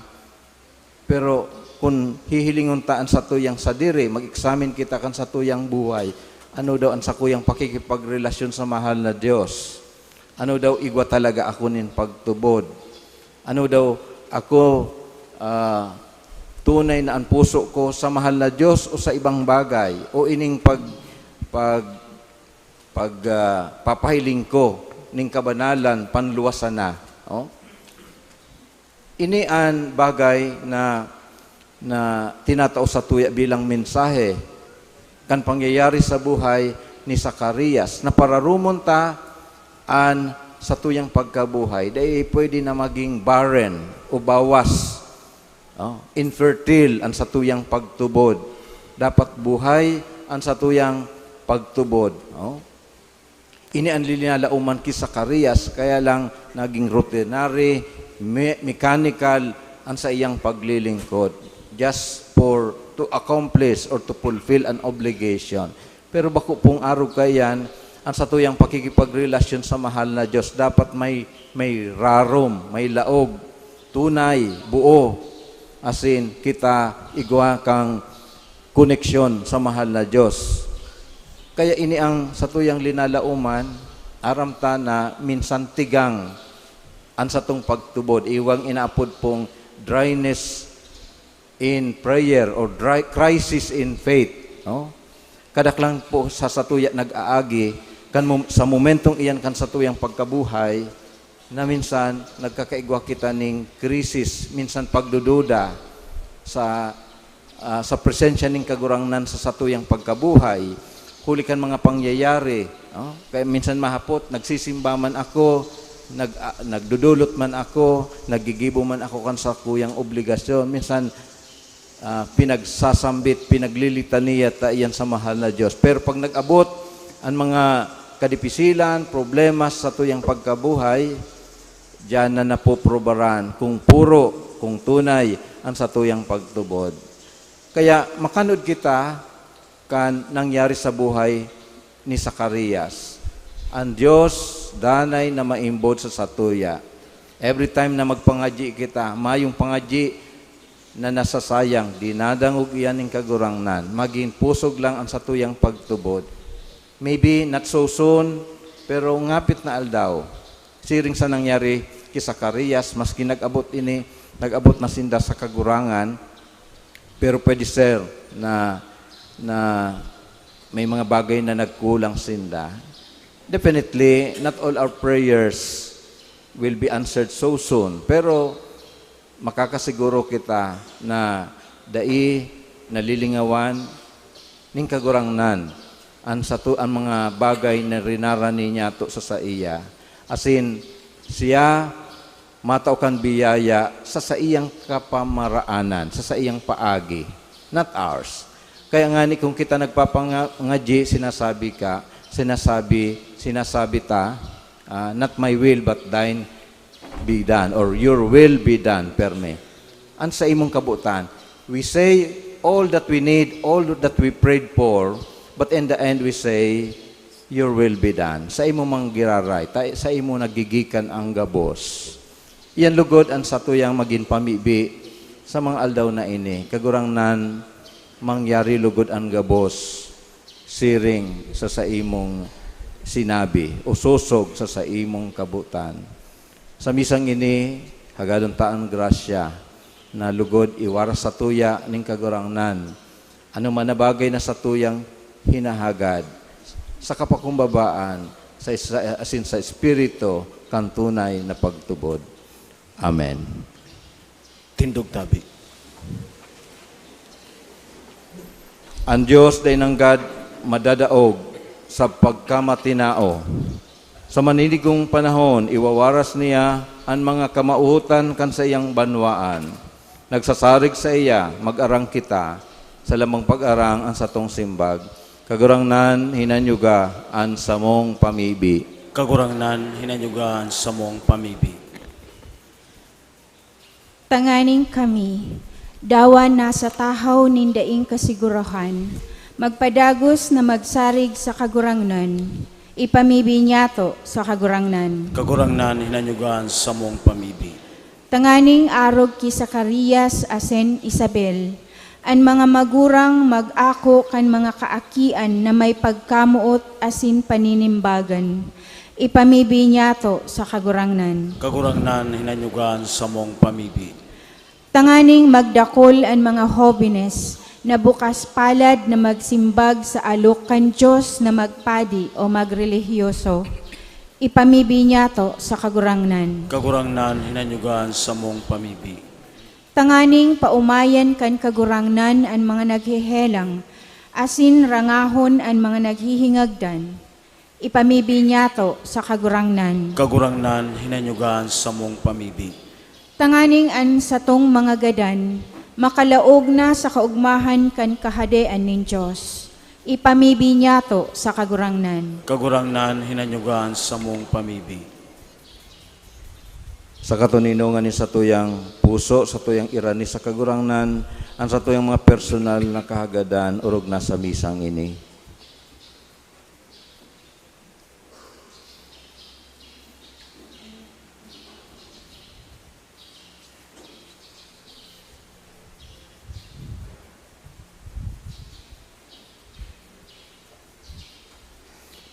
pero kun hihilingon ta an satuyang sadiri, mag-examine kita kan satuyang buhay, ano daw an sakuyang pakikipagrelasyon sa mahal na Dios? Ano daw igwa talaga ako nin pagtubod? Ano daw ako, ah, tunay na an puso ko sa mahal na Dios o sa ibang bagay? O ining pag-, pag-, pag, ah, papahiling ko ning kabanalan panluwas sana? Oh? Ini an bagay na, na tinatao satuya bilang mensahe kan pangyayari sa buhay ni Zacarias, na pararumon ta an satuyang pagkabuhay. Dai pwede na maging barren o bawas, oh, infertile an satuyang pagtubod. Dapat buhay an satuyang pagtubod. Oh? Ini an linalauman ki Zacarias, kaya lang naging routinary, me-, mechanical an saiyang paglilingkod, just for to accomplish or to fulfill an obligation. Pero bako pong arog kaiyan, an satuyang pakikipagrelasyon sa mahal na Dios dapat may, may rarom, may laog, tunay, buo, asin kita igwa kan koneksyon sa mahal na Dios. Kaya ini ang satuyang linalauman, aram ta na minsan tigang an satong pagtubod, iwang inaapod pong dryness in prayer or dry, crisis in faith, no? Kadaklan po sa satuya nag-aagi kan mom-, sa momentong iyan kan satuyang pagkabuhay, na minsan nagkakaigwa kita ning krisis, minsan pagdududa sa, ah, sa presensya ning Kagurangnan sa satuyang pagkabuhay, huli kan mga pangyayari, no? Kaya minsan mahapot, nagsisimba man ako, nag-, ah, nagdudulot man ako, naggigibo man ako kan sakuyang obligasyon. Minsan, ah, pinagsasambit, pinaglilitaniya ta iyan sa mahal na Dios. Pero pag nag-abot an mga kadipisilan, problema sa satuyang pagkabuhay, diyan na napoprobaran kung puro, kung tunay an satuyang pagtubod. Kaya makanod kita kan nangyari sa buhay ni Zacarias. An Dios danay na maimbod sa satuya. Every time na magpangadyi kita, mayong pangadyi na nasasayang, dinadangog iyan nin Kagurangnan, magin pusog lang an satuyang pagtubod. Maybe not so soon, pero ngapit na aldaw. Siring sa nangyari ki Zacarias, maski nag-abot ini, nag-abot na sinda sa kagurangan, pero pwede, sir, na, na may mga bagay na nagkulang sinda. Definitely, not all our prayers will be answered so soon. Pero makakasiguro kita na dai nalilingawan nin Kagurangnan an sato, an mga bagay na rinarani niyato sa saiya. Asin, siya matao kan biyaya sa saiyang kapamaraanan, sa saiyang paagi, not ours. Kaya ngani, kung kita nagpapangadyi, sinasabi ka, sinasabi, sinasabi ta, ah, "Not my will, but thine be done," or "Your will be done," perme. An saimong kabotan, we say all that we need, all that we prayed for, but in the end we say, "Your will be done." Saimo man giraray, ta-, saimo nagigikan ang gabos. Iyan lugod an satuyang magin pamibi sa mga aldaw na ini. Kagurangnan, mangyari lugod an gabos siring sa saimong sinabi o sosog sa saimong kabotan. Sa misang ini, hagadon ta an grasya na lugod iwaras satuya nin Kagurangnan anoman na bagay na satuyang hinahagad sa kapakumbabaan sa isa, asin sa espiritu kan tunay na pagtubod. Amen. Tindog tabi. An Dios dai nanggad madadaog sa pagkamatinao. Sa maninigong panahon, iwawaras niya an mga kamawotan kan saiyang banwaan. Nagsasarig saiya, mag-arang kita, sa lamang pag-arang an satong simbag. Kagurangnan, hinanyuga an samong pamibi. Kagurangnan, hinanyuga an samong pamibi. Tanganing kami, dawa nasa tahaw nin daing kasigurohan, magpadagos na magsarig sa Kagurangnan, ipamibi niyato sa Kagurangnan. Kagurangnan, hinanyuga an samong pamibi. Tanganing arog ki Zacarias asin Isabel, an mga magurang mag-ako kan mga kaakian na may pagkamoot asin paninimbagan. Ipamibi niyato sa Kagurangnan. Kagurangnan, hinanyuga an samong pamibi. Tanganing magdakul an mga hobenes na bukas palad na magsimbag sa alok kan Dios na magpadi o magrelihiyoso. Ipamibi niyato sa Kagurangnan. Kagurangnan, hinanyuga an samong pamibi. Tanganing paomayan kan Kagurangnan an mga naghehelang, asin rangahon an mga naghihingagdan. Ipamibi niyato sa Kagurangnan. Kagurangnan, hinanyuga an samong pamibi. Tanganing an satong mga gadan makalaog na sa kaogmahan kan Kahadean nin Dios. Ipamibi niyato sa Kagurangnan. Kagurangnan, hinanyugan samong pamibi. Sa katoninongan ni satuyang puso, satuyang irani sa Kagurangnan, an satuyang mga personal na kahagadan orog na sa misang ini.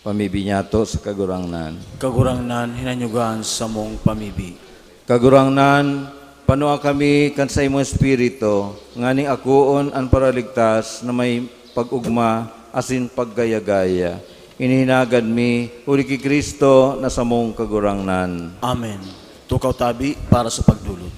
Pamibi niyato sa Kagurangnan. Kagurangnan, hinanyugan samong pamibi. Kagurangnan, panua kami kan saimong Espiritu, nganing akoon an paraligtas na may pag-ogma asin paggaya-gaya. Ini hinagad mi, huli ki Cristo na samong Kagurangnan. Amen. Tukaw tabi para sa pagdulot.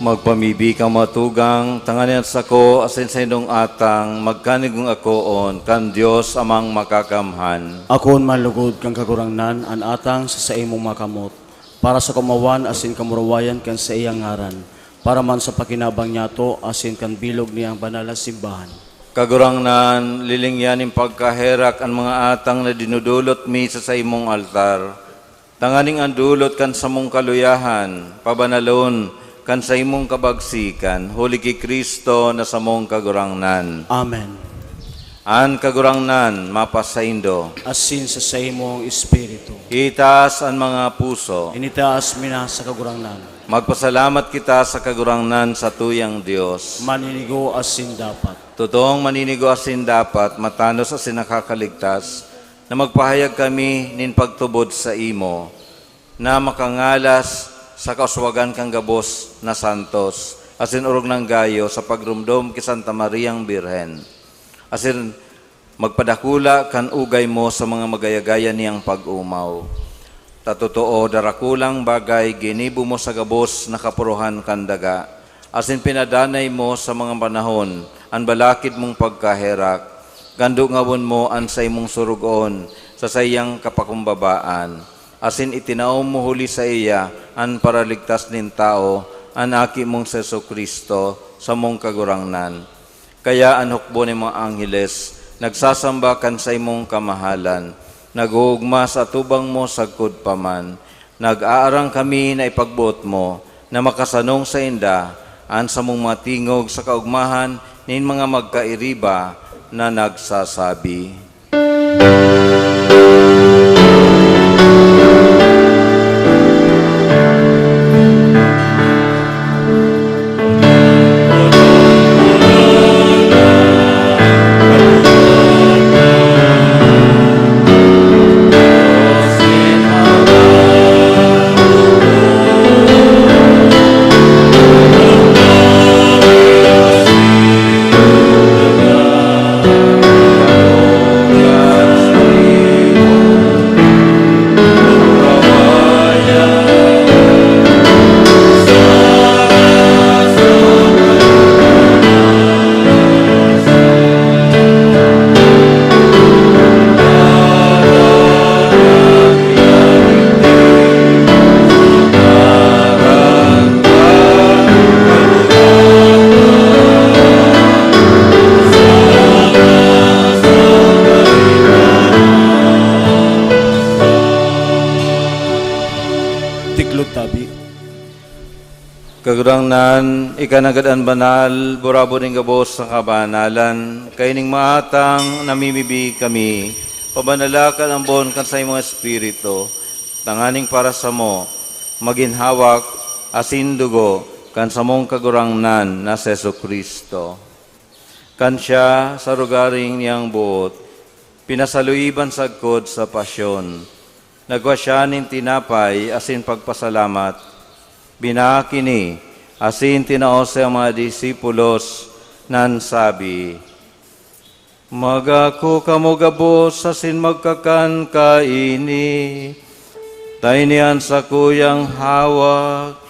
Magpamibi kamo, mga tugang, tanganing an sako asin saindong atang magkanigong akoon kan Dios Amang Makakamhan. Akoon man lugod kan Kagurangnan an atang sa saimong makamot. para sa kaomawan asin kamurawayan kan saiyang ngaran, para man sa pakinabang niyato asin kan bilog niyang banal na simbahan. Kagurangnan, lilingyan nin pagkaherak an mga atang na dinudulot mi sa saimong altar, tanganing an dulot kan samong kaluyahan pabanalon kan saimong kabagsikan, huli ki Cristo na samong Kagurangnan. Amen. An Kagurangnan mapasaindo. Asin sa saimong espiritu. Itaas an mga puso. Initaas mi na sa Kagurangnan. Magpasalamat kita sa Kagurangnan, satuyang Dios. Maninigo asin dapat. Totoong maninigo asin dapat, matanos asin nakakaligtas, na magpahayag kami nin pagtubod saimo, na makangalas sa kauswagan kan gabos na santos, asin orog nang gayo sa pagromdom ki Santa Mariang Birhen, asin magpadakula kan ugay mo sa mga magayagaya niyang pag-omaw. Ta totoo, darakulang bagay ginibo mo sa gabos na kapurohan kan daga, asin pinadanay mo sa mga panahon an balakid mong pagkaherak, kan dungawon mo an saimong sorogoon sa saiyang kapakumbabaan, asin itinao mo huli saiya an Paraligtas nin tawo, an Aki mong si Jesu-Cristo, samong Kagurangnan. Kaya an hukbo nin mga angheles nagsasamba kan saimong kamahalan, nag-oogma sa atubang mo sagkod pa man. Nag-aarang kami na ipagboot mo na makasanong sainda an samong mga tingog sa kaogmahan nin mga magkairiba na nagsasabi. Tiklod tabi. Kagurangnan, ika nanggad an banal, burabod nin gabos na kabanalan. Kaining maatang namimibi kami, pabanala kan ambon kan saimong Espiritu, tanganing para samo, magin hawak asin dugo kan samong Kagurangnan na si Jesu-Cristo. Kan siya, sa rogaring niyang boot, pinasaluiban sagkod sa pasyon, nagwa siya nin tinapay asin pagpasalamat, binaak ini, asin tinao sa mga disipulos, nan sabi, "Magako kamo gabos asin magkakan kaini, ta ini an sakuyang hawak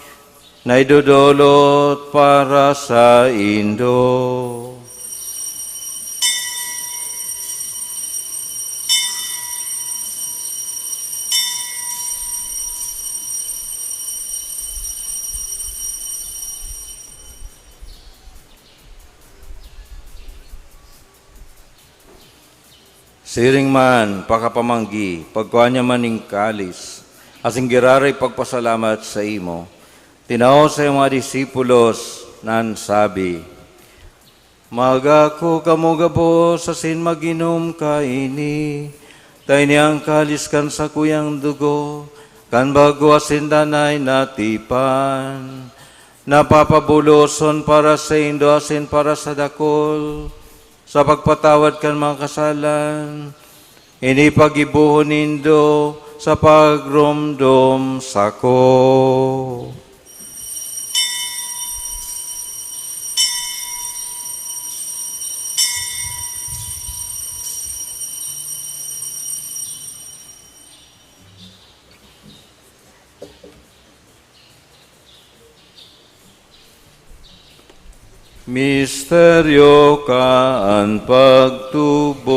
na idodolot para saindo." Siring man, pakapamanggi, pagkua niya man nin kalis, asin giraray pagpasalamat saimo, tinao sa iyang mga disipulos, nan sabi, "Magako kamo gabos asin mag-inom kaini, ta ini an kalis kan sakuyang dugo, kan bago asin danay na tipan, na papabuloson para saindo asin para sa dakul, sa pagpatawad kan mga kasalan. Ini paggibohon nindo sa pagromdom sako." Misteryo kan pagtubod.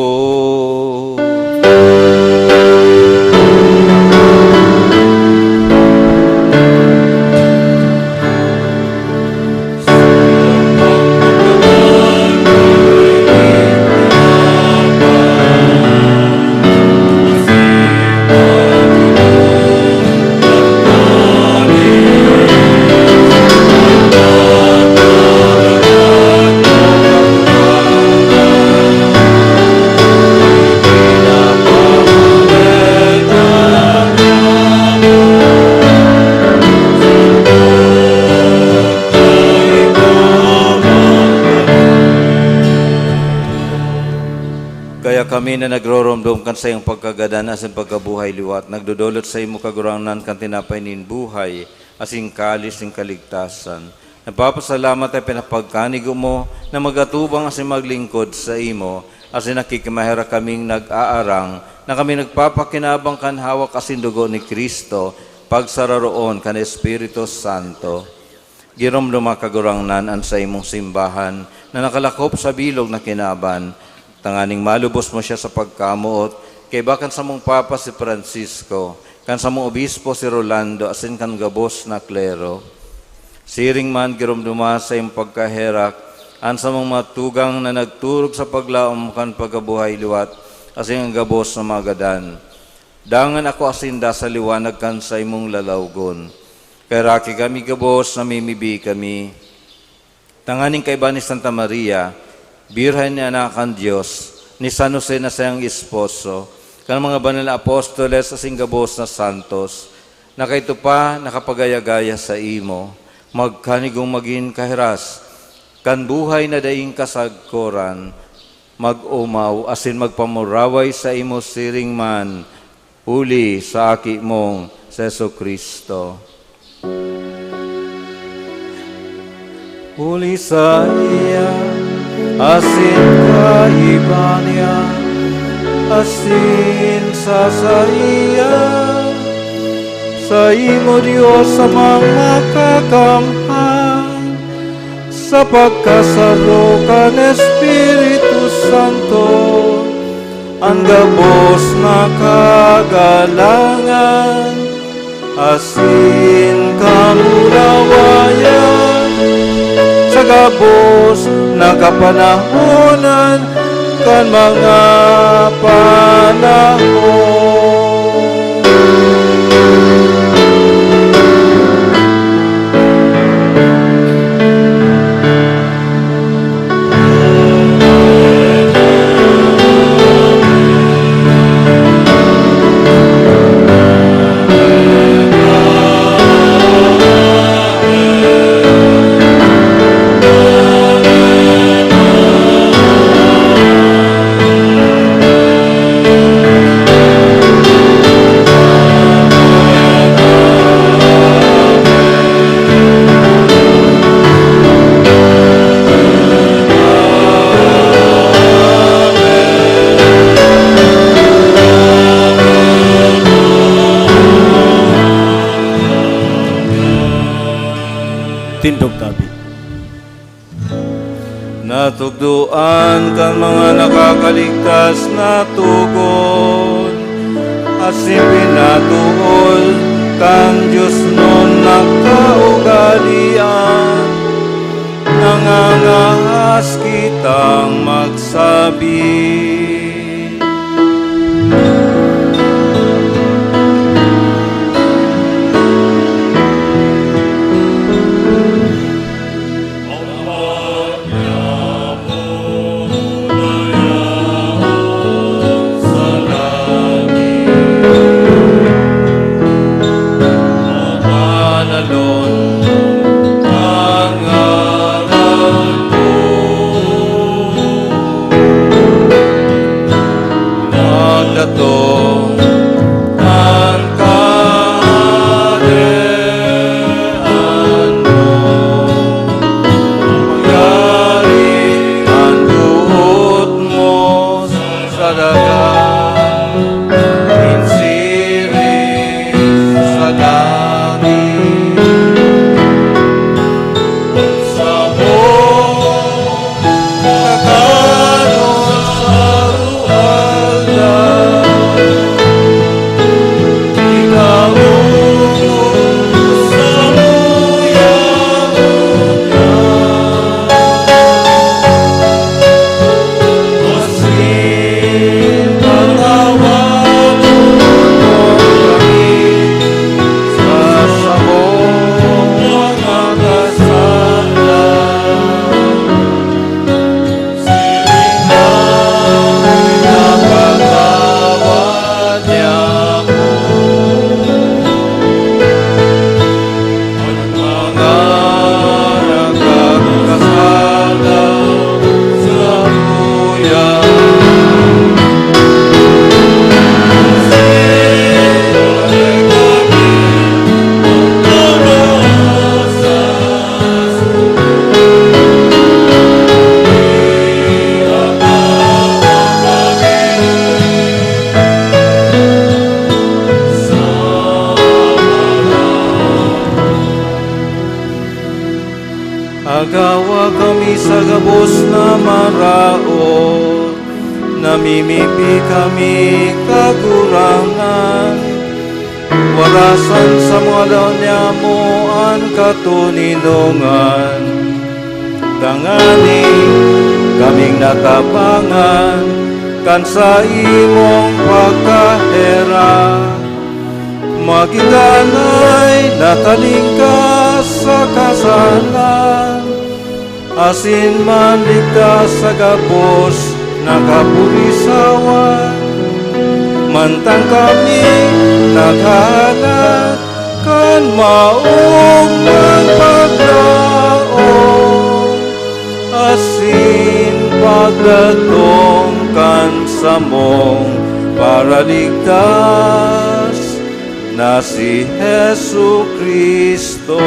Kaya kami na nagroromdom kan saiyang pagkagadan asin pagkabuhay liwat, nagdodolot saimo, Kagurangnan, kan tinapay nin buhay asin kalis nin kaligtasan. Nagpapasalamat ta pinapagkanigo mo na mag-atubang asin maglingkod saimo, asin nakikimaherak kaming nag-aarang na kami nagpapakinabang kan hawak asin dugo ni Cristo, pagsararoon kan Espiritu Santo. Giromdoma, Kagurangnan, an saimong simbahan na nakalakop sa bilog na kinaban, tanganing malubos mo siya sa pagkamoot, kaiba kan samong Papa si Francisco, kan samong Obispo si Rolando, asin kan gabos na klero. Siring man, giromdoma sa iyong pagkaherak an samong mga tugang na nagturog sa paglaom kan pagkabuhay liwat, asin an gabos na mga gadan. Dangan akoa sinda sa liwanag kan saimong lalawgon. Kaheraki kami gabos, namimibi kami. Tanganing kaiba ni Santa Maria, Birhen na Anak kan Dios, ni San Jose na saiyang esposo, kan mga banal na apostoles asin gabos na santos, na kaidto pa nakapagaya-gaya saimo, magkanigong magin kahiras kan buhay na daing kasagkoran, mag-omaw asin magpamuraway saimo siring man, huli sa Aki mong si Jesu-Cristo. Huli saiya, asin kaiba niya, asin sa saiya, saimo, Dios Amang Makakamhan, sa pagkasaro kan Espiritu Santo, an gabos na kagalangan asin kamurawayan sa gabos na kapanahonan kan mga panahon. Tindog tabi. Natugdoan kan mga nakakaligtas na tugon, asin pinatuol kan diosnon na kaugalean, nangangahas kitang magsabi. Magdatong an Kahadean mo, mangyari an boot mo sa daga, nin siring sa langit. Saro ka kan saro aldaw, Sa gabos na maraot, namimibi kami, Kagurangnan. Warasan sa mga daon niamo an katoninongan, tanganing kaming natabangan kan saimong pagkaherak, magin danay, natalingkas sa kasalan, asin manligtas sa gabos na kapurisawan, mantang kami naghahalat kan maogmang paglaom asin pagdatong kan samong Paraligtas na si Jesu-Cristo.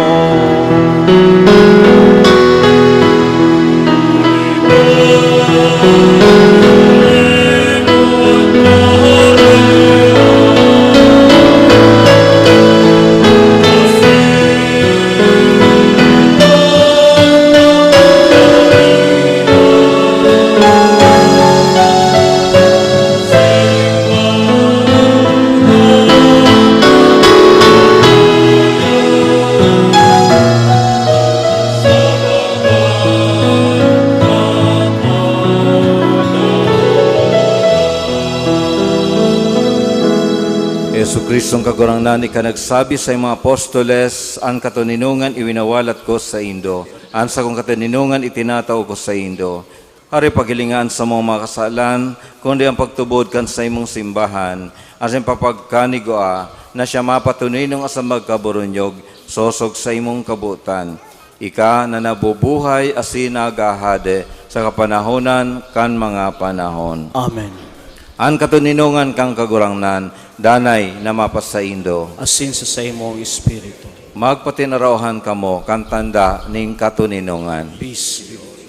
Jesu-Cristong Kagurangnan, ika nagsabi sa mga apostoles, "An katoninongan iwinawalat ko saindo, an sakong katoninongan itinatao ko saindo." Hare, paghilinga an samong mga kasalan, kundi an pagtubod kan saimong simbahan, asin papagkanigwa na siya mapatoninong asin magkaburunyog, sosog sa imong kabotan. Ika na nabubuhay asin naghahade sa kapanahonan kan mga panahon. Amen. An katoninongan kan Kagurangnan, danay na mapasaindo. Asin sa saimong espiritu. Magpatinaraohan kamo kan tanda nin katoninongan. Peace be with you.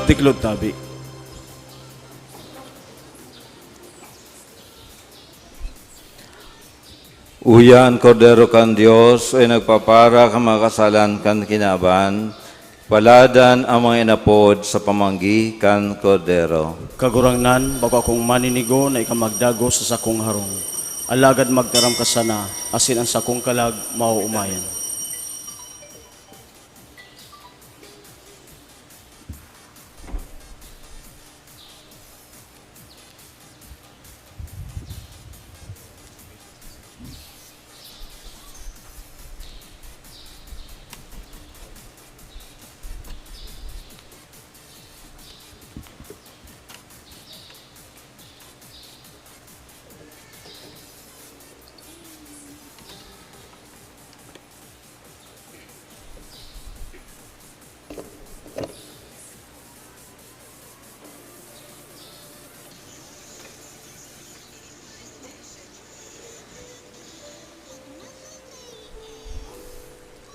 Tiklod tabi. Uya an Kordero kan Dios, uya nagpapara kan mga kasalan kan kinaban. Paladan an mga inapod sa pamanggi kan Kordero. Kagurangnan, bako akong maninigo na ika magdagos sa sakong harong. Alagad magtaram ka sana, asin an sakong kalag maoomayan.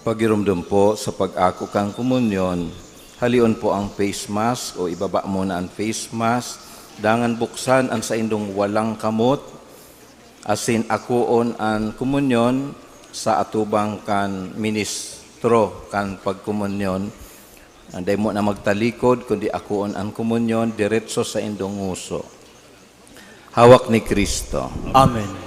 Pagiromdom po sa pag-ako kan komunyon, halion po ang face mask o ibaba muna ang face mask, dangan buksan ang saindong walang kamot, asin akoon an komunyon sa atubang kan ministro kan pagkomunyon. Dai mo na magtalikod, kundi akoon an komunyon diretso sa indong ngoso. Hawak ni Kristo. Amen.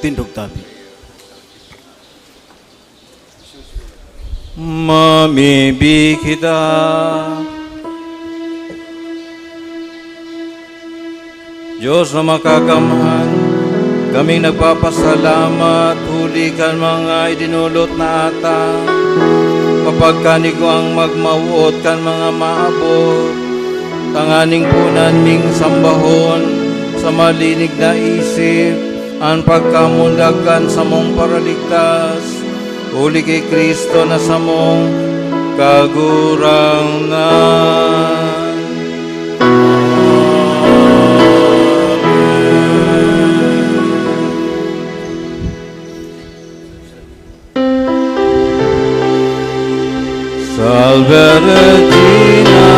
Tindog tabi. Mamibi kita. Diyos na makakamhan, kaming nagpapasalamat huli kan mga idinolot na atang kapagkanigwang magmawot kan mga maabot, tanganing punan ming sambahon sa malinig na isip an pagkamundag kan samong Paraligtas, huli ki Cristo na samong Kagurangnan. Salve Regina.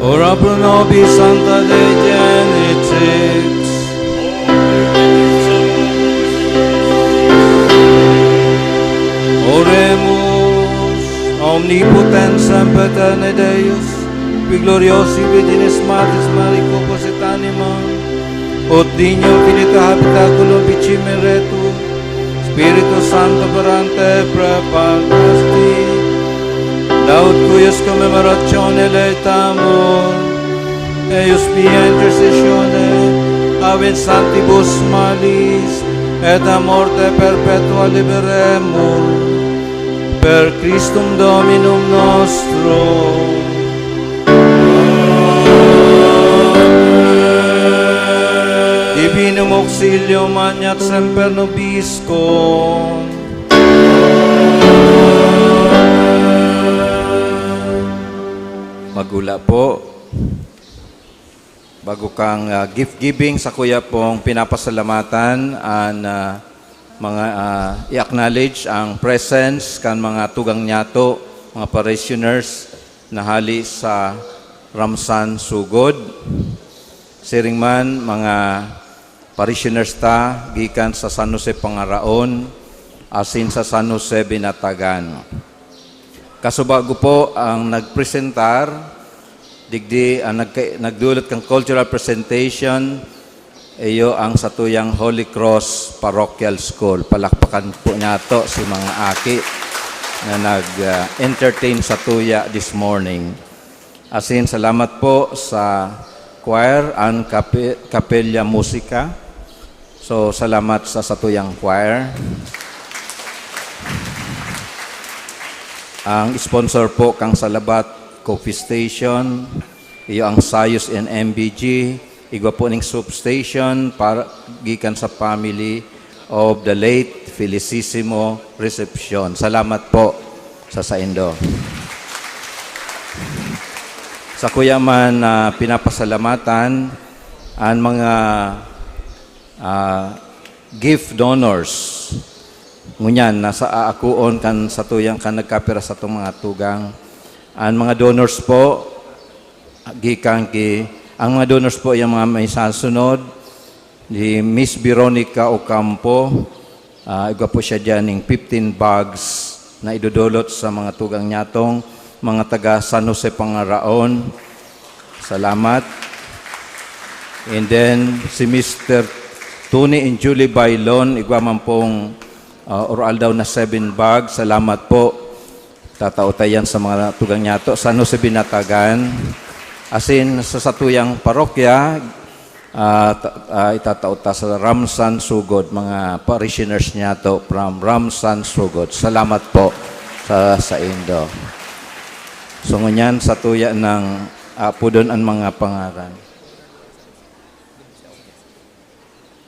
Ora pro nobis Sancta Dei Genitrix. Oremus. Omnipotens, sempiterni Deus, qui gloriosi Virginis Maris Mariae corpus et anima, ut dignum finita habitaculum ficimini retur, Spiritus Sancto parante praepandasti, laud cuius commemoratione laetamus, eius via intercessione, avit sanctibus malis, et a morte perpetua liberemur, per Christum Dominum nostrum. Divinum Auxilium, maneat semper nobiscum. Magula po. Bago kang, ah, gift giving, sakuya pong pinapasalamatan an, ah, mga, ah, i-acknowledge ang presence kan mga tugang niyato, mga parishioners na hali sa Ramsan Sugod. Siring man, mga parishioners ta gikan sa San Jose Pangaraon asin sa San Jose Binatagan. Kasubago po ang nagpresentar, digdi ang nagka-, nagdulot kan cultural presentation, iyo ang satuyang Holy Cross Parochial School. Palakpakan po niyato si mga aki na nag, ah, entertain satuya this morning. Asin salamat po sa choir and kape-, Capella Musica. So, salamat sa satuyang choir. Ang sponsor po kan Salabat Coffee Station, iyo ang Sayus and M B G, igwa po ning soup station para gikan sa family of the late Felicissimo Recepcion. Salamat po sa saindo. Sakuya man na pinapasalamatan an mga, ah, gift donors. Ngunyan, nasa aakoon kan satuyang kan nagkapira satong mga tugang. An mga donors po, gikan ki, ang mga donors po, yang mga may sasunod, si Miss Veronica Ocampo, ah, igwa po siya diyan ning fifteen bags na idodolot sa mga tugang niyatong mga taga San Jose Pangaraon. Salamat. And then, si Mister Tony and Julie Bailon, igwa man pong, ah, or aldaw na seven bag. Salamat po. Tatao ta yan sa mga tugang niyato. San Jose Binatagan. Asin sa satuyang parokya, ah, ta-, ah, itatao ta sa Ramsan Sugod, mga parishioners niyato from Ramsan Sugod. Salamat po sa, sa indo. So, ngunyan, satuya ng apodon an mga pangaran.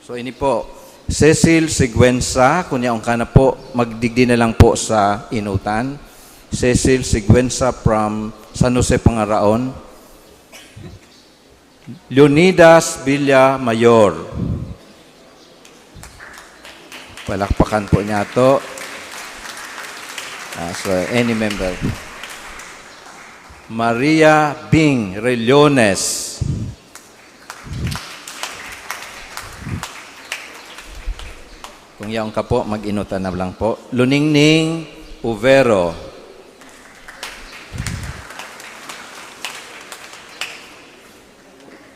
So, ini po, Cecil Siguenza, kun yaon ka na po, magdigdi na lang po sa inutan. Cecil Siguenza from San Jose Pangaraon. Leonidas Villamayor. Palakpakan po niyato. Ah, so, any member. Maria Bing Rellones. Kung yaon ka po, mag-inutan na lang po. Luningning Overo.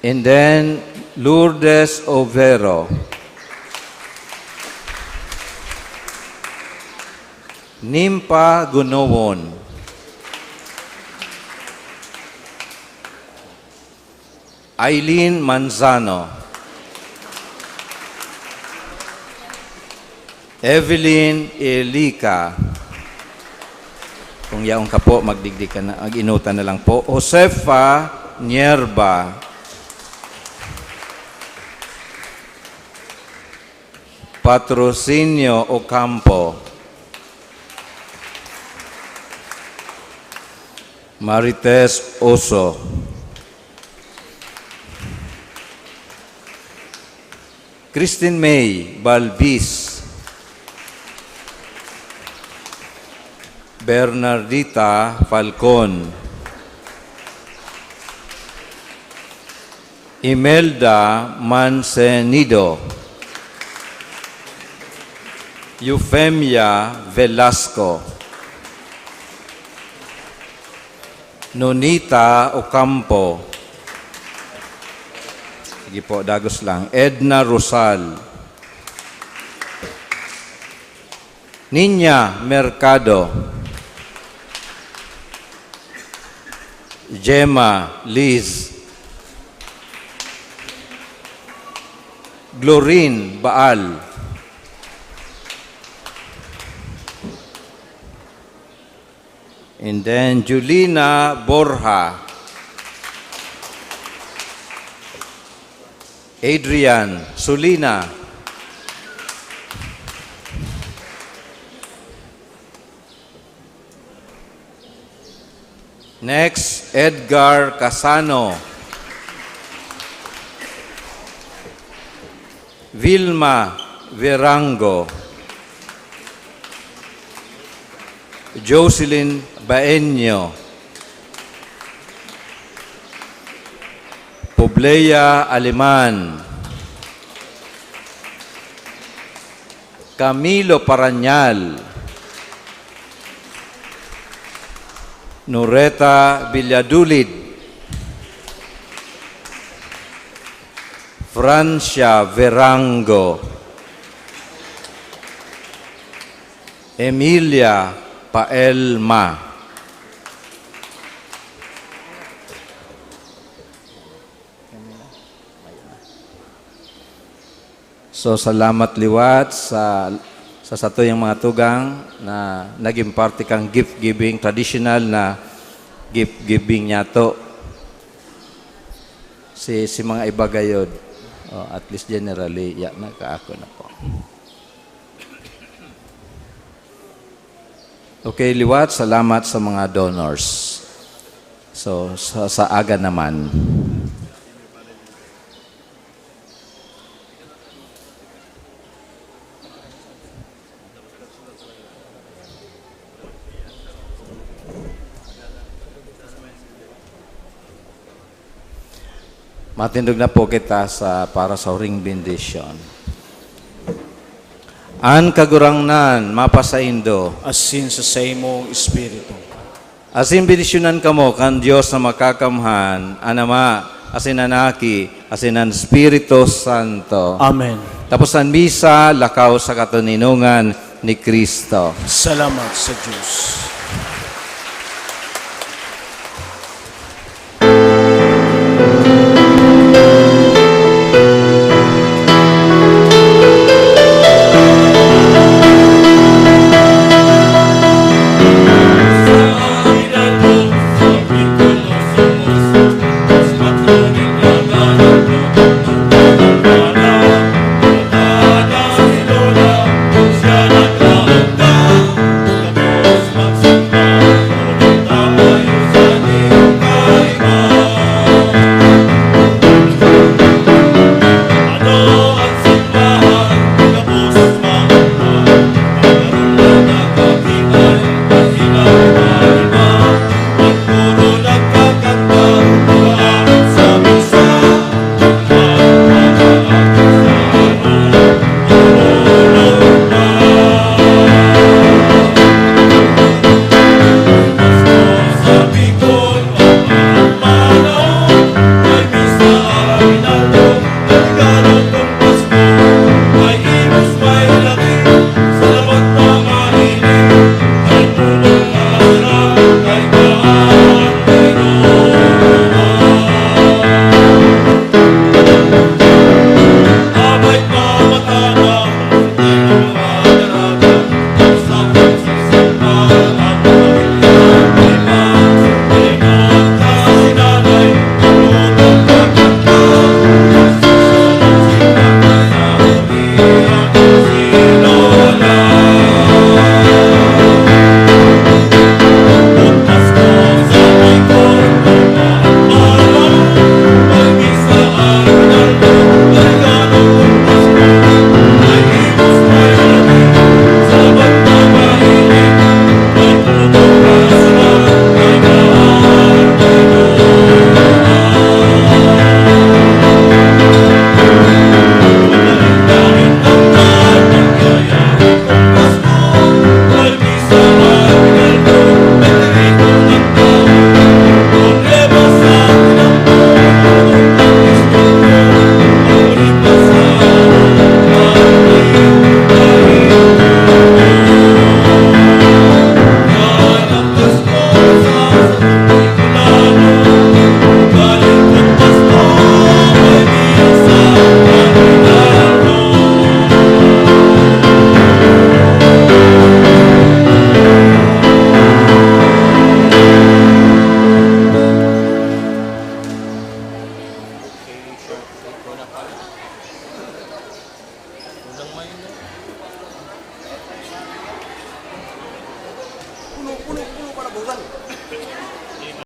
And then, Lourdes Overo. Nimpa Gunowon. Aileen Manzano. Evelyn Elica. Kung yaon ka po, magdigdi ka na, mag-inutan na lang po. Josefa Nierba. Patrocinio Ocampo. Marites Oso. Christine May Balbis. Bernardita Falcon. Imelda Mancenido. Eufemia Velasco. Nonita Ocampo. Sige po, dagos lang. Edna Rosal. Niña Mercado. Gemma Liz. Glorin Baal. And then, Julina Borja. Adrian Sulina. Next, Edgar Casano. Vilma Verango. Jocelyn Baenyo. Pobleya Aleman. Camilo Paranyal. Noreta Villadulid. Francia Verango. Emilia Paelma. So, salamat liwat sa, sa satuyang mga tugang na naging parte kan gift giving, traditional na gift giving niyato. Si, si mga iba gayod, oh, at least generally, ya, nagkaako na po. Okay, liwat, salamat sa mga donors. So, sa, sa aga naman. Matindog na po kita sa para sa huring bendisyon. An Kagurangnan mapasaindo. Asin sa saimong espiritu. Asin bendisyonan kamo kan Dios na Makakamhan, an Ama, asin an Aki, asin an Espiritu Santo. Amen. Tapos an misa, lakaw sa katoninongan ni Cristo. Salamat sa Dios.